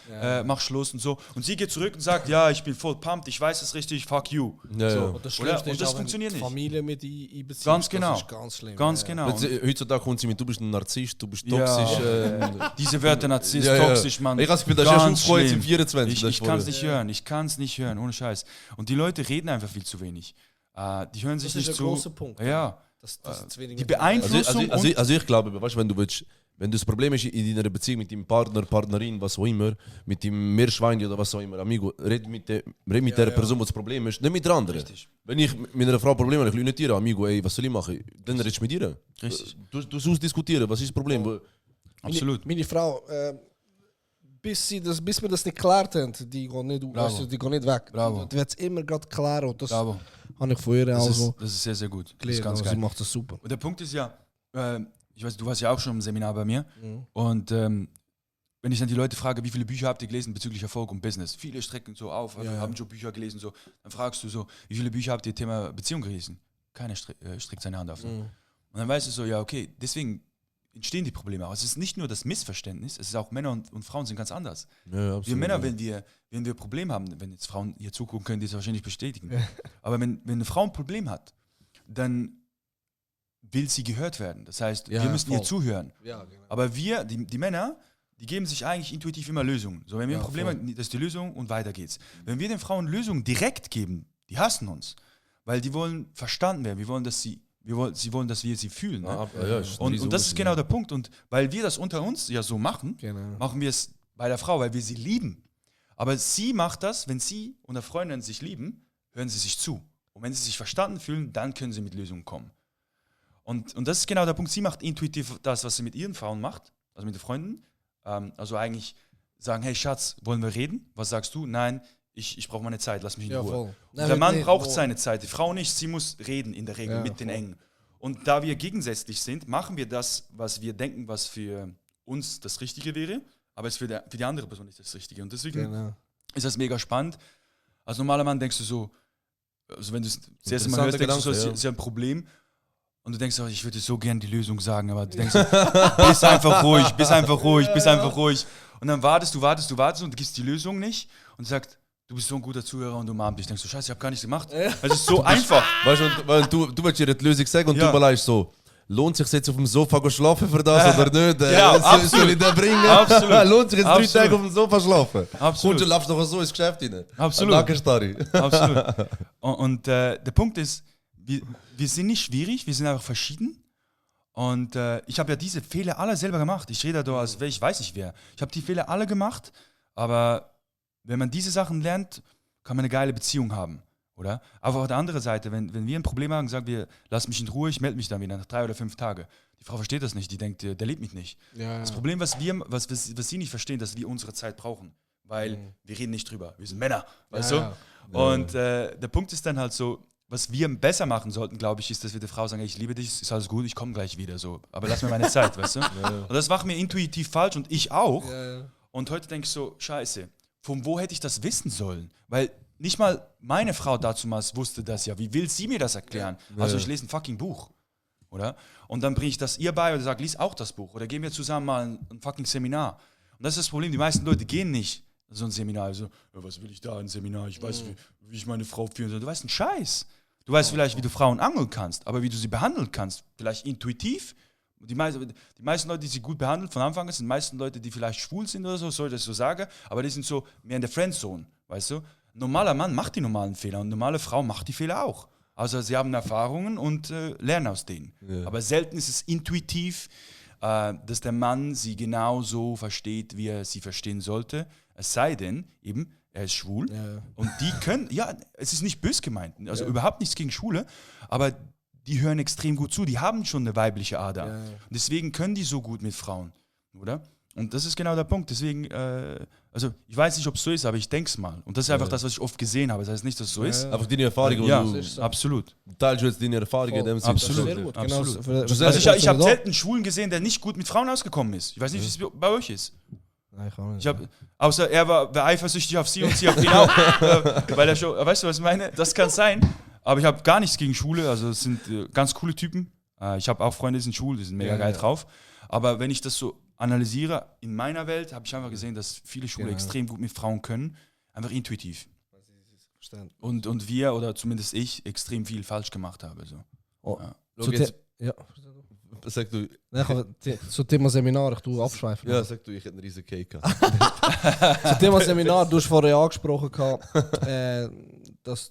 mach Schluss und so. Und sie geht zurück und sagt, ja, ich bin voll pumped, ich weiß es richtig, fuck you. So. Und das Schlimmste Und ist das auch, funktioniert wenn die nicht. Familie mit einbezieht. Ganz genau. Das ist ganz schlimm. Ganz genau. Heutzutage kommt sie mit, du bist ein Narzisst, du bist Ja. toxisch. Diese Wörter, Narzisst, Ja, ja. toxisch, Mann. Ich habe das Gefühl, das ist schon Ganz aufgekommen jetzt im schlimm. 24. Ich kann es nicht hören, ich kann es nicht hören, ohne Scheiß. Und die Leute reden einfach viel zu wenig. Die hören sich Das ist nicht ein zu. großer Punkt. Ja. Das ist zu wenig Die mit- Beeinflussung Also ich glaube, weißt, wenn du das Problem hast in deiner Beziehung mit deinem Partner, Partnerin, was auch immer, mit dem Meerschwein oder was auch immer, Amigo, red mit der Person, die das Problem ist, nicht mit der anderen. Richtig. Wenn ich mit einer Frau Probleme habe, ich nicht dir, Amigo, ey, was soll ich machen? Dann redest du mit ihr. Richtig. Du sollst diskutieren, was ist das Problem? Absolut. Meine Frau, bis wir das nicht geklärt haben, die geht nicht, Bravo. weißt du, die geht nicht weg. Bravo. Die wird es immer gerade klar und das Bravo. habe ich von ihr Das also ist sehr, sehr gut. Das ist gelernt. ganz Also geil. sie macht das super. Und der Punkt ist ja, ich weiß, du warst ja auch schon im Seminar bei mir. Und wenn ich dann die Leute frage, wie viele Bücher habt ihr gelesen bezüglich Erfolg und Business? Viele strecken so auf, haben schon Bücher gelesen. So. Dann fragst du so, wie viele Bücher habt ihr Thema Beziehung gelesen? Keiner streckt seine Hand auf. So. Und dann weißt du so, ja, okay, deswegen entstehen die Probleme auch. Es ist nicht nur das Missverständnis, es ist auch Männer und Frauen sind ganz anders. Ja, absolut, Wir Männer, ja. wenn wir Probleme haben, wenn jetzt Frauen hier zugucken, können die es wahrscheinlich bestätigen. Aber wenn eine Frau ein Problem hat, dann will sie gehört werden. Das heißt, Ja, wir müssen ihr voll. zuhören. Ja, genau. Aber wir, die Männer, die geben sich eigentlich intuitiv immer Lösungen. So, wenn wir ein Ja, Problem voll. haben, das ist die Lösung und weiter geht's. Wenn wir den Frauen Lösungen direkt geben, die hassen uns, weil die wollen verstanden werden. Sie wollen, dass wir sie fühlen. Ne? Und das ist genau der Punkt. Und weil wir das unter uns ja so machen, Genau. machen wir es bei der Frau, weil wir sie lieben. Aber sie macht das, wenn sie und der Freundin sich lieben, hören sie sich zu. Und wenn sie sich verstanden fühlen, dann können sie mit Lösungen kommen. Und das ist genau der Punkt. Sie macht intuitiv das, was sie mit ihren Frauen macht, also mit den Freunden. Also eigentlich sagen, hey Schatz, wollen wir reden? Was sagst du? Nein, ich brauche meine Zeit, lass mich in Ja, Ruhe. voll. Und Nein, der Mann nee, braucht voll. seine Zeit, die Frau nicht, sie muss reden in der Regel Ja, mit den voll. Engen. Und da wir gegensätzlich sind, machen wir das, was wir denken, was für uns das Richtige wäre, aber es ist für die andere Person nicht das Richtige. Und deswegen Genau. ist das mega spannend. Als normaler Mann denkst du so, also wenn du es das erste Mal hörst, denkst du so, Gedanke, es ist ja ein Problem. Und du denkst so, ich würde so gerne die Lösung sagen, aber du denkst so, bist einfach ruhig. Und dann wartest du und du gibst die Lösung nicht und sagst, du bist so ein guter Zuhörer und du umarmst dich. Denkst du, scheiße, ich habe gar nichts gemacht. Es ist so einfach. Weißt du, weil du willst dir die Lösung sagen und Ja. du überlegst so, lohnt sich jetzt auf dem Sofa zu schlafen für das oder nicht? Ja, Soll absolut. ich den bringen? Absolut. Lohnt sich jetzt 3 Absolut. Tage auf dem Sofa schlafen? Absolut. Und du laufst noch so ins Geschäft rein. Absolut. Danke, Starry. Absolut. Und der Punkt ist, wir sind nicht schwierig, wir sind einfach verschieden. Und ich habe ja diese Fehler alle selber gemacht. Ich rede da, als wäre ich weiß nicht wer. Ich habe die Fehler alle gemacht, aber wenn man diese Sachen lernt, kann man eine geile Beziehung haben, oder? Aber auf der anderen Seite, wenn wir ein Problem haben, sagen wir, lass mich in Ruhe, ich melde mich dann wieder nach 3 oder 5 Tagen. Die Frau versteht das nicht, die denkt, der liebt mich nicht. Ja, Das Problem, was sie nicht verstehen, dass wir unsere Zeit brauchen, weil wir reden nicht drüber. Wir sind Männer, weißt Ja, du? Und der Punkt ist dann halt so, was wir besser machen sollten, glaube ich, ist, dass wir der Frau sagen, ich liebe dich, ist alles gut, ich komme gleich wieder, so. Aber lass mir meine Zeit, weißt du? Und das machen wir intuitiv falsch und ich auch. Ja. Und heute denke ich so, scheiße, von wo hätte ich das wissen sollen? Weil nicht mal meine Frau damals wusste das ja. Wie will sie mir das erklären? Also ich lese ein fucking Buch, oder? Und dann bringe ich das ihr bei oder sage, lies auch das Buch. Oder gehen wir zusammen mal ein fucking Seminar. Und das ist das Problem, die meisten Leute gehen nicht in so ein Seminar. Also, ja, was will ich da, ein Seminar? Ich weiß, wie ich meine Frau führen soll. Du weißt einen Scheiß. Du weißt vielleicht, wie du Frauen angeln kannst, aber wie du sie behandeln kannst, vielleicht intuitiv. Die meisten Leute, die sie gut behandeln von Anfang an, sind die meisten Leute, die vielleicht schwul sind oder so, soll ich das so sagen, aber die sind so mehr in der Friendzone, weißt du? Ein normaler Mann macht die normalen Fehler und eine normale Frau macht die Fehler auch. Also sie haben Erfahrungen und lernen aus denen. Ja. Aber selten ist es intuitiv, dass der Mann sie genauso versteht, wie er sie verstehen sollte. Es sei denn, eben, er ist schwul. Ja. Und die können, ja, es ist nicht bös gemeint, also überhaupt nichts gegen Schwule, aber die hören extrem gut zu, die haben schon eine weibliche Ader. Ja. Und deswegen können die so gut mit Frauen, oder? Und das ist genau der Punkt. Deswegen, also ich weiß nicht, ob es so ist, aber ich denke es mal. Und das ist einfach das, was ich oft gesehen habe. Das heißt nicht, dass es so ist. Einfach deine Erfahrungen. Ja, und ist so. absolut. du teilst jetzt deine Erfahrungen in dem Sinne. Absolut. Sehr gut. Absolut. Genau, Also ich habe selten einen Schwulen gesehen, der nicht gut mit Frauen ausgekommen ist. Ich weiß nicht, wie es bei euch ist. Nein, ich auch nicht. Außer er war eifersüchtig auf sie und sie auf ihn auch. Weil er schon, weißt du, was ich meine? Das kann sein. Aber ich habe gar nichts gegen Schwule. Also es sind ganz coole Typen. Ich habe auch Freunde, die sind schwul, die sind mega geil drauf. Aber wenn ich das so analysiere, in meiner Welt habe ich einfach gesehen, dass viele Schwule extrem gut mit Frauen können. Einfach intuitiv. Und wir, oder zumindest ich, extrem viel falsch gemacht habe. So. Zu jetzt- ja. Sag du, Nein, zum Thema Seminar, ich tue abschweifen. ja, sag du, ich hätte einen riesen Cake gehabt. Zum Thema Seminar, du hast vorher angesprochen, dass,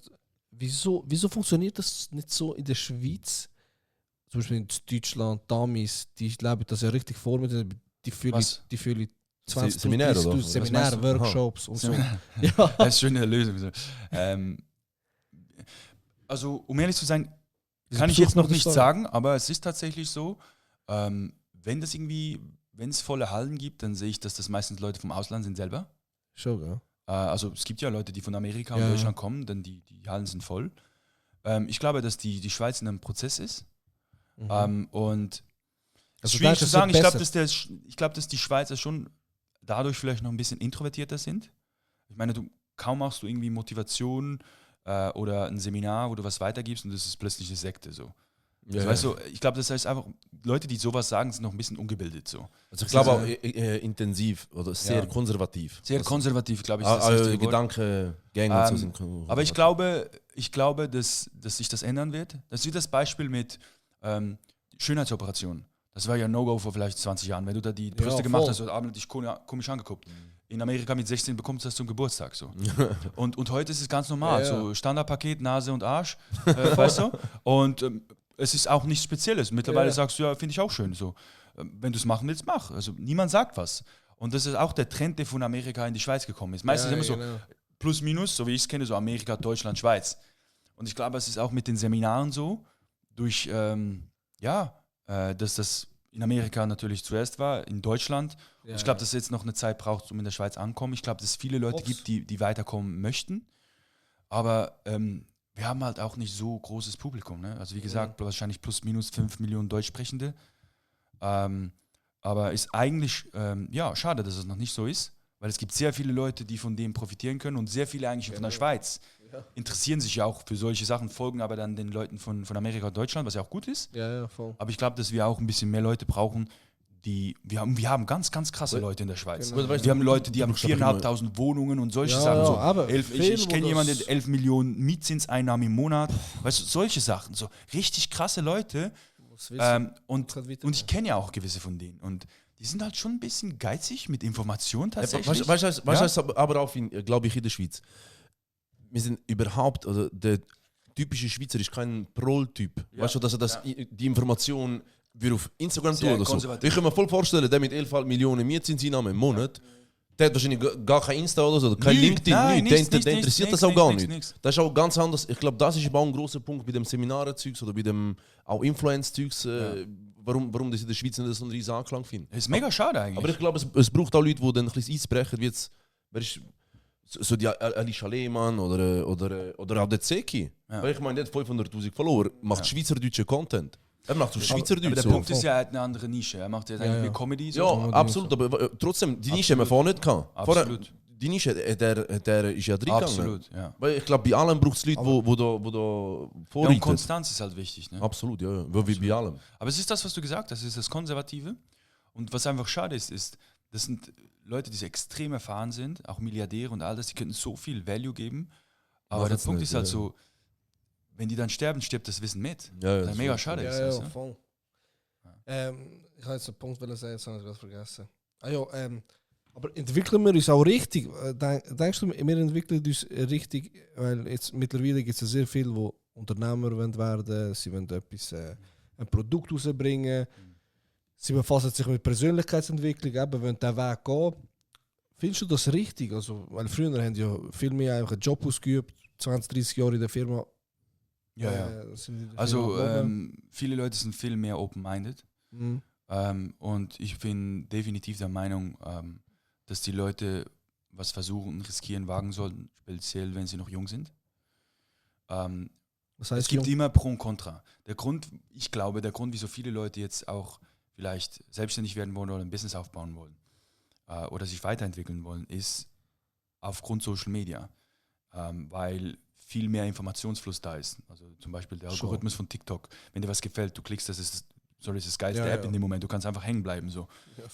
wieso funktioniert das nicht so in der Schweiz? Zum Beispiel in Deutschland, Damis, die leben das ja richtig vor, die fühlen Was? 20 Seminare, oder? plus Seminare, Was meinst du? Workshops und so. Seminar. Ja. Das ist schon eine Lösung. So. Also, um ehrlich zu sein, kann ich jetzt noch nicht sagen, aber es ist tatsächlich so, wenn es volle Hallen gibt, dann sehe ich, dass das meistens Leute vom Ausland sind selber. Schon, ja. Also es gibt ja Leute, die von Amerika und Ja. Deutschland kommen, denn die Hallen sind voll. Ich glaube, dass die Schweiz in einem Prozess ist. Und es ist Also schwierig denkst du, zu es sagen, wird ich glaube, dass die Schweizer schon dadurch vielleicht noch ein bisschen introvertierter sind. Ich meine, kaum machst du irgendwie Motivation oder ein Seminar, wo du was weitergibst und das ist plötzlich eine Sekte. So. Ja, Weißt du, ich glaube, das heißt einfach, Leute, die sowas sagen, sind noch ein bisschen ungebildet. So. Also ich glaube auch intensiv oder sehr konservativ. Sehr also, konservativ, glaube ich, ist das richtige Wort. Gedankengänge und so sind Aber ich glaube, dass sich das ändern wird. Das ist wie das Beispiel mit Schönheitsoperationen. Das war ja ein No-Go vor vielleicht 20 Jahren. Wenn du da die Brüste gemacht voll. hast, hat Abend dich komisch angeguckt. In Amerika mit 16 bekommst du das zum Geburtstag. So. und heute ist es ganz normal. Ja, ja. So Standardpaket, Nase und Arsch. Weißt du? Und es ist auch nichts Spezielles. Mittlerweile Ja. sagst du, ja, finde ich auch schön. So. Wenn du es machen willst, mach. Also niemand sagt was. Und das ist auch der Trend, der von Amerika in die Schweiz gekommen ist. Meistens immer so plus minus, so wie ich es kenne, so Amerika, Deutschland, Schweiz. Und ich glaube, es ist auch mit den Seminaren so, durch, dass das in Amerika natürlich zuerst war, in Deutschland. Ja, Und ich glaube, dass es jetzt noch eine Zeit braucht, um in der Schweiz ankommen. Ich glaube, dass es viele Leute gibt, die weiterkommen möchten. Aber wir haben halt auch nicht so großes Publikum. Ne? Also wie gesagt, wahrscheinlich plus minus 5 Millionen Deutschsprechende. Aber ist eigentlich schade, dass es noch nicht so ist. Weil es gibt sehr viele Leute, die von dem profitieren können und sehr viele eigentlich von der Schweiz interessieren sich ja auch für solche Sachen, folgen aber dann den Leuten von Amerika und Deutschland, was ja auch gut ist. Ja, voll. Aber ich glaube, dass wir auch ein bisschen mehr Leute brauchen, wir haben ganz, ganz krasse Leute in der Schweiz. Genau. Wir haben Leute, die haben brauchst einfach 4.500 Wohnungen und solche Ja, Sachen. So aber ich kenne wo jemanden, das- der 11 Millionen Mietzinseinnahmen im Monat. Weißt du, solche Sachen. So richtig krasse Leute. Und ich kenne ja auch gewisse von denen. Und die sind halt schon ein bisschen geizig mit Informationen tatsächlich. Weißt du, aber auch, glaube ich, in der Schweiz. Wir sind überhaupt, also der typische Schweizer ist kein Proll-Typ. Ja. Weißt du, dass er die Information wir auf Instagram Sehr tun oder so. konservativ. Ich kann mir voll vorstellen, der mit 11 Millionen Mietzinseinnahmen im Monat, der hat wahrscheinlich gar kein Insta oder so, kein LinkedIn, Nein, nichts. nichts, Der interessiert nichts, das auch gar nichts, nicht. nichts. Das ist auch ganz anders. Ich glaube, das ist aber auch ein großer Punkt bei dem Seminarenzeugs oder bei dem auch Influence-Zeugs, warum das in der Schweiz nicht so einen riesen Anklang findet. Das ist mega schade eigentlich. Aber ich glaube, es braucht auch Leute, die dann ein bisschen einbrechen, wie jetzt, wer ist, so die Alicia Lehmann oder auch der Zeki. Ja. Weil ich meine, der hat 500'000 Follower, macht schweizerdeutschen Content. Er macht so aber Schweizerdeutsch. der So. Punkt ist ja, er hat eine andere Nische. Er macht jetzt eigentlich mehr Comedy. So. Ja, absolut, aber trotzdem, die Nische haben wir vorher nicht gehabt. Absolut. Vorher, die Nische, der ist ja drin gegangen. Absolut, ja. Weil ich glaube, bei allem braucht es Leute, die da Ja, und vorreiten. Konstanz ist halt wichtig. Ne? Absolut, ja. Wie bei allem. Aber es ist das, was du gesagt hast, es ist das Konservative. Und was einfach schade ist, das sind Leute, die so extrem erfahren sind, auch Milliardäre und all das, die könnten so viel Value geben. Aber der Machen's Punkt nicht, ist halt ja. so, wenn die dann sterben, stirbt das Wissen mit. Ja, Das ist mega ist schade. Ja, ist ja, das, ne? voll. Ich habe jetzt einen Punkt sagen, jetzt habe ich es vergessen. Aber entwickeln wir uns auch richtig? Denkst du, wir entwickeln uns richtig? Weil jetzt mittlerweile gibt es ja sehr viele, die Unternehmer werden werden, sie wollen etwas, ein Produkt rausbringen, sie befassen sich mit Persönlichkeitsentwicklung, eben wollen diesen Weg gehen. Findest du das richtig? Also, weil früher haben ja viel mehr einfach einen Job ausgeübt, 20, 30 Jahre in der Firma. Ja, ja. Sind in der Also Firma geblieben. viele Leute sind viel mehr open-minded. Mhm. Und ich bin definitiv der Meinung, dass die Leute was versuchen, riskieren, wagen sollten, speziell wenn sie noch jung sind. Was heißt Es gibt jung? immer Pro und Contra. Ich glaube, der Grund, wieso viele Leute jetzt auch vielleicht selbstständig werden wollen oder ein Business aufbauen wollen oder sich weiterentwickeln wollen, ist aufgrund Social Media, weil viel mehr Informationsfluss da ist. Also zum Beispiel der Schon. Algorithmus von TikTok. Wenn dir was gefällt, du klickst, das ist das geilste Ja, App ja. in dem Moment. Du kannst einfach hängen bleiben. So. Ja.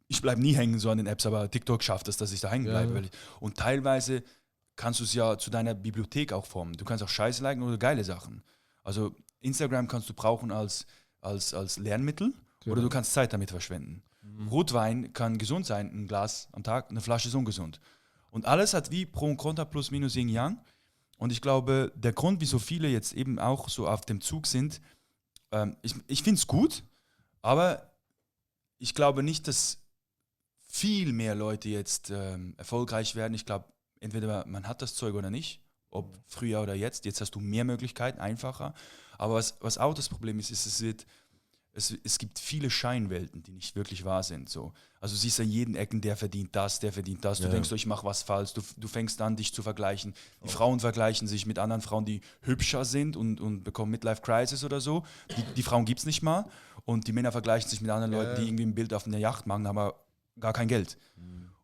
Ich bleibe nie hängen so an den Apps, aber TikTok schafft es, dass ich da hängen Ja, bleibe. ja. Und teilweise kannst du es ja zu deiner Bibliothek auch formen. Du kannst auch Scheiße liken oder geile Sachen. Also Instagram kannst du brauchen als Lernmittel Genau. oder du kannst Zeit damit verschwenden. Rotwein kann gesund sein, ein Glas am Tag, eine Flasche ist ungesund. Und alles hat wie Pro und Contra plus minus Yin Yang. Und ich glaube, der Grund, wieso viele jetzt eben auch so auf dem Zug sind, ich finde es gut, aber ich glaube nicht, dass viel mehr Leute jetzt erfolgreich werden. Ich glaube, entweder man hat das Zeug oder nicht, ob früher oder jetzt. Jetzt hast du mehr Möglichkeiten, einfacher. Aber was auch das Problem ist, es gibt viele Scheinwelten, die nicht wirklich wahr sind. So. Also du siehst an jeden Ecken, der verdient das. Du Ja. denkst, ich mache was falsch. Du fängst an, dich zu vergleichen. Die Frauen vergleichen sich mit anderen Frauen, die hübscher sind und bekommen Midlife-Crisis oder so. Die Frauen gibt es nicht mal. Und die Männer vergleichen sich mit anderen Leuten, die irgendwie ein Bild auf einer Yacht machen, aber gar kein Geld.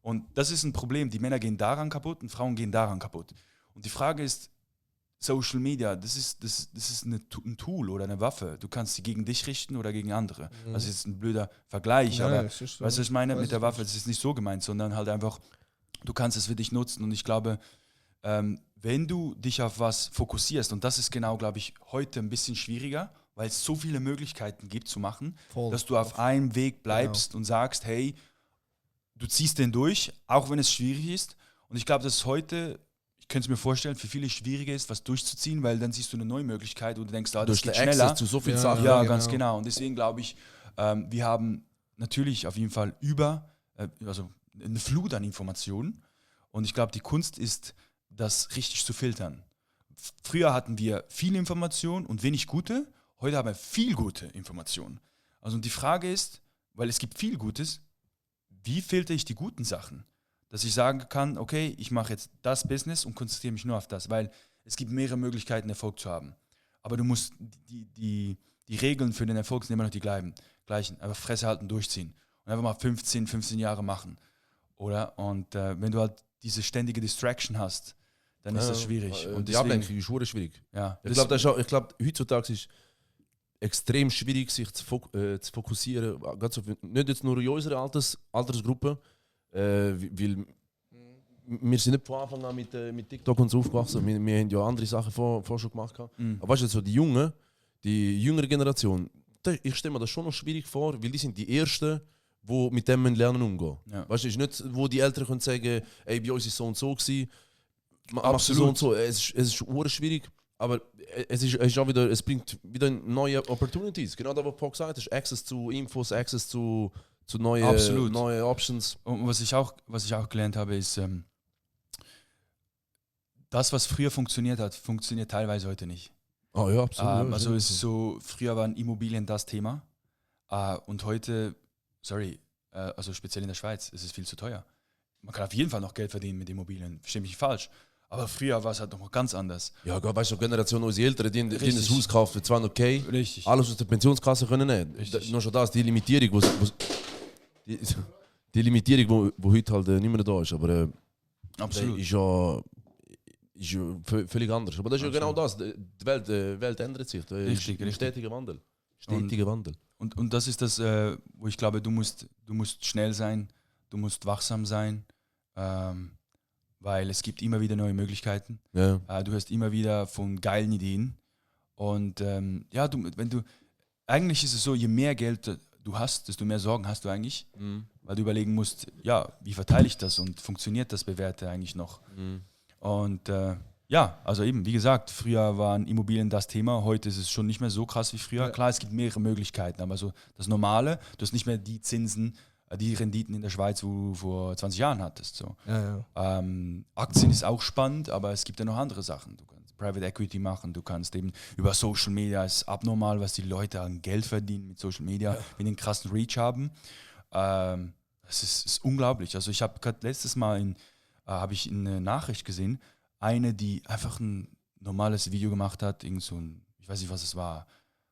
Und das ist ein Problem. Die Männer gehen daran kaputt und Frauen gehen daran kaputt. Und die Frage ist, Social Media, das ist ein Tool oder eine Waffe. Du kannst sie gegen dich richten oder gegen andere. Das ist ein blöder Vergleich, aber es ist so. weißt du, was ich meine Weiß mit der ich Waffe? Das ist nicht so gemeint, sondern halt einfach, du kannst es für dich nutzen. Und ich glaube, wenn du dich auf was fokussierst, und das ist genau, glaube ich, heute ein bisschen schwieriger, weil es so viele Möglichkeiten gibt zu machen, Voll. dass du auf einem Weg bleibst und sagst, hey, du ziehst den durch, auch wenn es schwierig ist. Und ich glaube, dass es heute, ich könnte es mir vorstellen, für viele schwieriger ist, was durchzuziehen, weil dann siehst du eine neue Möglichkeit und du denkst, das Durch geht den schneller. Access zu so vielen Ja, Sachen. Ja, genau. ganz genau. Und deswegen glaube ich, wir haben natürlich auf jeden Fall also eine Flut an Informationen. Und ich glaube, die Kunst ist, das richtig zu filtern. Früher hatten wir viel Information und wenig gute. Heute haben wir viel gute Informationen. Also und die Frage ist, weil es gibt viel Gutes, wie filter ich die guten Sachen? Dass ich sagen kann, okay, ich mache jetzt das Business und konzentriere mich nur auf das, weil es gibt mehrere Möglichkeiten, Erfolg zu haben. Aber du musst die Regeln für den Erfolg sind immer noch die gleichen. Einfach Fresse halten, durchziehen. Und einfach mal 15 Jahre machen. Oder? Und wenn du halt diese ständige Distraction hast, dann ist das schwierig. Und die deswegen, Ablenkung ist schon schwierig. ja, Ich glaube, heutzutage ist extrem schwierig, sich zu fokussieren. Nicht jetzt nur in unserer Altersgruppe, weil wir sind nicht von Anfang an mit TikTok und so aufgewachsen. Wir haben ja andere Sachen vorher schon gemacht. Aber weißt du, so die jüngere Generation, ich stelle mir das schon noch schwierig vor, weil die sind die Ersten, die mit dem lernen umgehen. Ja. Weißt du, es ist nicht, wo die Eltern können sagen, ey, bei uns ist so und so gewesen, machst du Absolut. so und so. Es ist schwierig, aber es bringt wieder neue Opportunities. Genau das, was Paul gesagt hat, Access zu Infos, Access zu neue Options. Und was ich auch gelernt habe, ist, das, was früher funktioniert hat, funktioniert teilweise heute nicht. Oh ja, absolut. Also es ist so, früher waren Immobilien das Thema und heute, also speziell in der Schweiz, ist es viel zu teuer. Man kann auf jeden Fall noch Geld verdienen mit Immobilien, verstehe mich nicht falsch. Aber früher war es halt noch ganz anders. Ja, weißt du, Generation unsere Eltern, die Richtig. das Haus kaufen für 200.000, Richtig. alles aus der Pensionskasse können nicht. Richtig. Nur schon das, die Limitierung, die Limitierung, wo heute halt nicht mehr da ist. Aber Absolut. ist ja völlig anders. Aber das ist ja genau das. Die Welt ändert sich. Richtig. Stetiger Wandel. Und das ist das, wo ich glaube, du musst schnell sein, du musst wachsam sein, weil es gibt immer wieder neue Möglichkeiten. Ja. Du hörst immer wieder von geilen Ideen. Und eigentlich ist es so, je mehr Geld du hast, desto mehr Sorgen hast du eigentlich, weil du überlegen musst, ja, wie verteile ich das und funktioniert das Bewährte eigentlich noch? Und also eben, wie gesagt, früher waren Immobilien das Thema, heute ist es schon nicht mehr so krass wie früher. Ja. Klar, es gibt mehrere Möglichkeiten, aber so das Normale, du hast nicht mehr die Zinsen, die Renditen in der Schweiz, wo du vor 20 Jahren hattest. So. Ja. Aktien ist auch spannend, aber es gibt ja noch andere Sachen. Du kannst Private Equity machen, du kannst eben über Social Media, es ist abnormal, was die Leute an Geld verdienen mit Social Media, wenn die einen krassen Reach haben. Das ist unglaublich. Also ich habe gerade letztes Mal habe ich eine Nachricht gesehen, eine, die einfach ein normales Video gemacht hat, ich weiß nicht, was es war.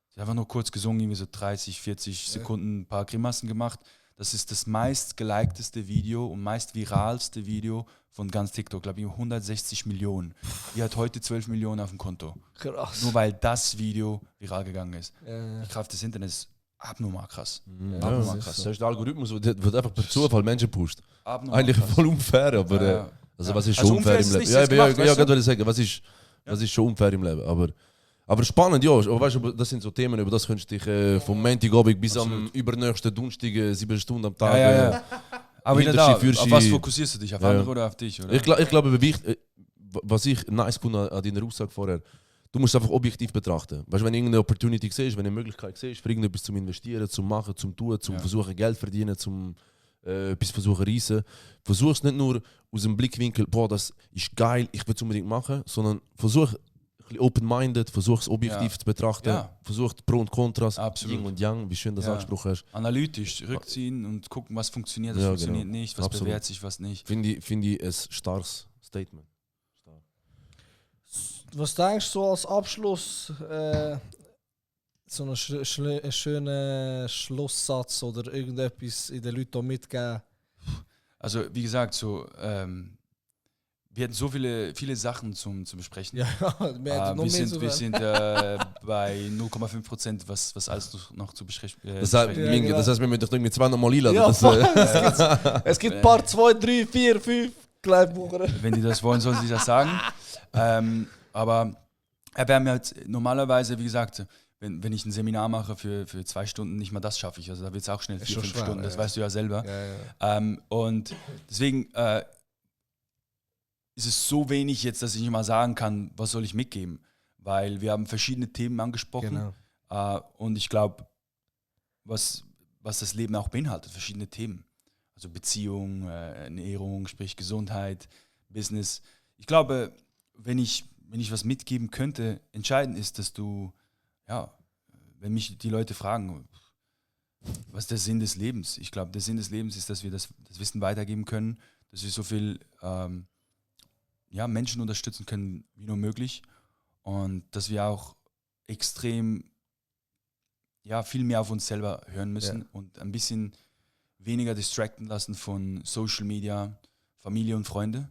Sie hat einfach nur kurz gesungen, irgendwie so 30, 40 Sekunden, ein paar Grimassen gemacht. Das ist das meist gelikedeste Video und meist viralste Video von ganz TikTok, glaube ich, 160 Millionen. Die hat heute 12 Millionen auf dem Konto. Krass. Nur weil das Video viral gegangen ist. Ja. Die Kraft des Internets ist abnormal krass. Abnormal krass. Das ist der Algorithmus, der einfach per Zufall Menschen pusht. Abnormal Eigentlich krass. voll unfair, aber was ist schon unfair im Leben? Ja, gerade würde ich sagen, was ist schon unfair im Leben, aber spannend, ja. Aber weißt du, das sind so Themen, über das könntest du dich vom Montagabend bis am übernächsten Donnerstag 7 Stunden am Tag. Ja. Aber wieder da, auf Fürschi. was fokussierst du dich? Auf andere oder auf dich? Oder? Ich glaube, was ich nice finde an deiner Aussage vorher, du musst einfach objektiv betrachten. Weißt du, wenn du irgendeine Opportunity siehst, wenn du eine Möglichkeit siehst, für irgendetwas zum Investieren, zum Machen, zum Tun, zum Versuchen Geld verdienen, zum etwas versuchen reisen, versuch es nicht nur aus dem Blickwinkel, boah, das ist geil, ich will es unbedingt machen, sondern versuch open-minded, versuch es objektiv zu betrachten, versuch Pro und Kontras, Yin und Yang, wie schön das angesprochen hast. Analytisch rückziehen und gucken, was funktioniert, was funktioniert nicht, was bewährt sich, was nicht. Finde ich ein starkes Statement. Was denkst du als Abschluss, so einen schönen Schlusssatz oder irgendetwas in den Leuten mitgeben? Also wie gesagt, so wir hatten so viele Sachen zum besprechen. Ja, wir sind bei 0,5%, was alles noch zu besprechen. Das heißt, wir müssen doch irgendwie 200 Mal einladen. Ja, es gibt ein paar 2, 3, 4, 5 Kleinbucher. Wenn die das wollen, sollen sie das sagen. Aber wir haben halt normalerweise, wie gesagt, wenn ich ein Seminar mache für 2 Stunden, nicht mal das schaffe ich. Also da wird es auch schnell 4, 5 Stunden, das weißt du ja selber. Ja. Und deswegen ist es so wenig jetzt, dass ich nicht mal sagen kann, was soll ich mitgeben. Weil wir haben verschiedene Themen angesprochen. Genau. Und ich glaube, was das Leben auch beinhaltet, verschiedene Themen. Also Beziehung, Ernährung, sprich Gesundheit, Business. Ich glaube, wenn ich was mitgeben könnte, entscheidend ist, dass du, wenn mich die Leute fragen, was ist der Sinn des Lebens? Ich glaube, der Sinn des Lebens ist, dass wir das Wissen weitergeben können, dass wir so viel Menschen unterstützen können, wie nur möglich. Und dass wir auch extrem, viel mehr auf uns selber hören müssen und ein bisschen weniger distracten lassen von Social Media, Familie und Freunde.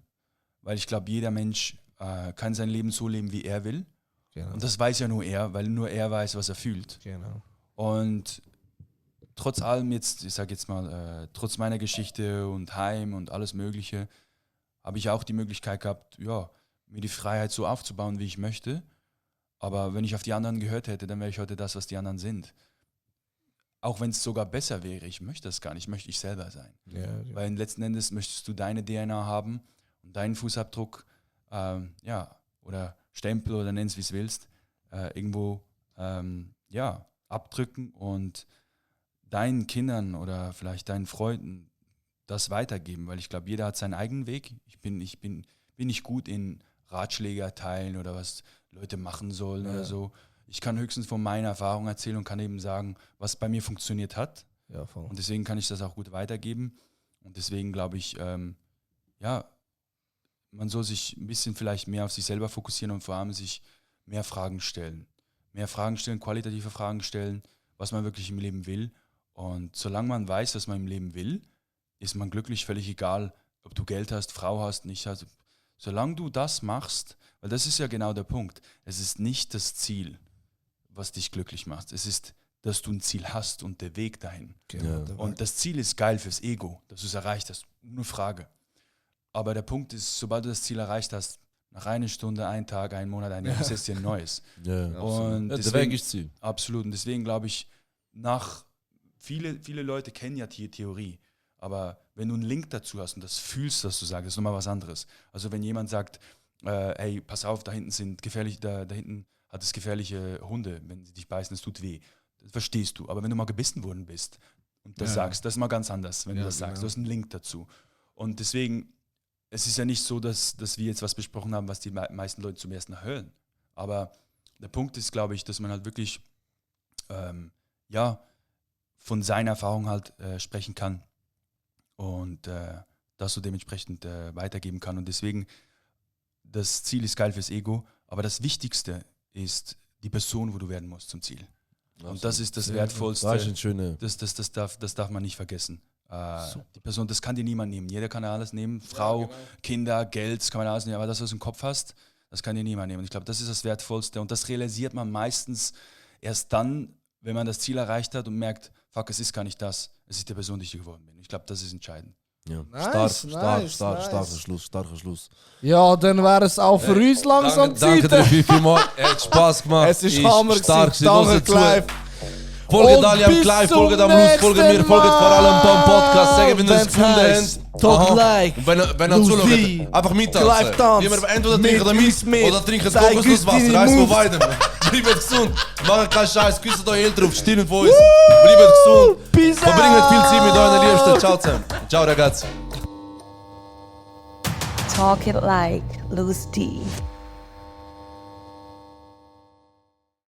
Weil ich glaube, jeder Mensch kann sein Leben so leben, wie er will. Genau. Und das weiß ja nur er, weil nur er weiß, was er fühlt. Genau. Und trotz allem jetzt, ich sage jetzt mal, trotz meiner Geschichte und Heim und alles Mögliche, habe ich auch die Möglichkeit gehabt, mir die Freiheit so aufzubauen, wie ich möchte. Aber wenn ich auf die anderen gehört hätte, dann wäre ich heute das, was die anderen sind. Auch wenn es sogar besser wäre, ich möchte das gar nicht, möchte ich selber sein. Ja. Weil letzten Endes möchtest du deine DNA haben und deinen Fußabdruck, oder Stempel oder nenn's wie es willst, irgendwo abdrücken und deinen Kindern oder vielleicht deinen Freunden das weitergeben, weil ich glaube, jeder hat seinen eigenen Weg. Ich bin nicht gut in Ratschläge erteilen oder was Leute machen sollen oder so. Ich kann höchstens von meiner Erfahrung erzählen und kann eben sagen, was bei mir funktioniert hat. Ja, voll. Und deswegen kann ich das auch gut weitergeben. Und deswegen glaube ich, man soll sich ein bisschen vielleicht mehr auf sich selber fokussieren und vor allem sich mehr Fragen stellen. Mehr Fragen stellen, qualitative Fragen stellen, was man wirklich im Leben will. Und solange man weiß, was man im Leben will, ist man glücklich, völlig egal, ob du Geld hast, Frau hast, nicht hast. Solange du das machst, weil das ist ja genau der Punkt, es ist nicht das Ziel, was dich glücklich macht. Es ist, dass du ein Ziel hast und der Weg dahin. Genau. Und das Ziel ist geil fürs Ego, dass du es erreicht hast, nur Frage. Aber der Punkt ist, sobald du das Ziel erreicht hast, nach einer Stunde, ein Tag, ein Monat, ein Jahr, ist dir ein neues. Und der deswegen, Weg ist Ziel. absolut. Und deswegen glaube ich, viele Leute kennen ja die Theorie, aber wenn du einen Link dazu hast und das fühlst, was du sagst, ist nochmal was anderes. Also wenn jemand sagt, hey, pass auf, da hinten hat es gefährliche Hunde, wenn sie dich beißen, es tut weh. Das verstehst du. Aber wenn du mal gebissen worden bist und das sagst, das ist mal ganz anders, wenn du das sagst. Du hast einen Link dazu. Und deswegen, es ist ja nicht so, dass wir jetzt was besprochen haben, was die meisten Leute zum ersten Mal hören. Aber der Punkt ist, glaube ich, dass man halt wirklich von seiner Erfahrung halt sprechen kann und das so dementsprechend weitergeben kann. Und deswegen, das Ziel ist geil fürs Ego, aber das Wichtigste ist die Person, wo du werden musst zum Ziel. Und das ist das Wertvollste. Das ist ein schöner. Das darf man nicht vergessen. Die Person, das kann dir niemand nehmen. Jeder kann alles nehmen. Frau, Kinder, Geld, das kann man alles nehmen. Aber das, was du im Kopf hast, das kann dir niemand nehmen. Ich glaube, das ist das Wertvollste. Und das realisiert man meistens erst dann, wenn man das Ziel erreicht hat und merkt, fuck, es ist gar nicht das. Es ist die Person, die ich geworden bin. Ich glaube, das ist entscheidend. Ja. Nice, Starker Schluss. Ja, dann wäre es auch für uns langsam Danke dir vielmals. Hat Spaß gemacht. Es ist Hammer stark. gewesen. Danke, Clive. Folgt Und alle am bis Clive, zum folgt am Luz, folgt mir, nächsten folgt vor allem beim Podcast. Sagen, wenn ihr es Wenn's gefunden heisst, habt. Talk Aha. like Und wenn ihr Lucy. zuschaut, einfach mittanzen. Clive Tanz. Wie wir entweder Mit trinken uns mit. oder trinken Zeig kokosnuss uns Wasser. deine Eins von Moves. beidem. Bleibt gesund. Macht keinen Scheiß. Küsst eure Eltern auf. Stillen von uns. Bleibt gesund. Peace Verbringt viel Zeit mit out. euren Liebsten. Ciao zusammen. Ciao ragazzi. Talk it like Lucy D.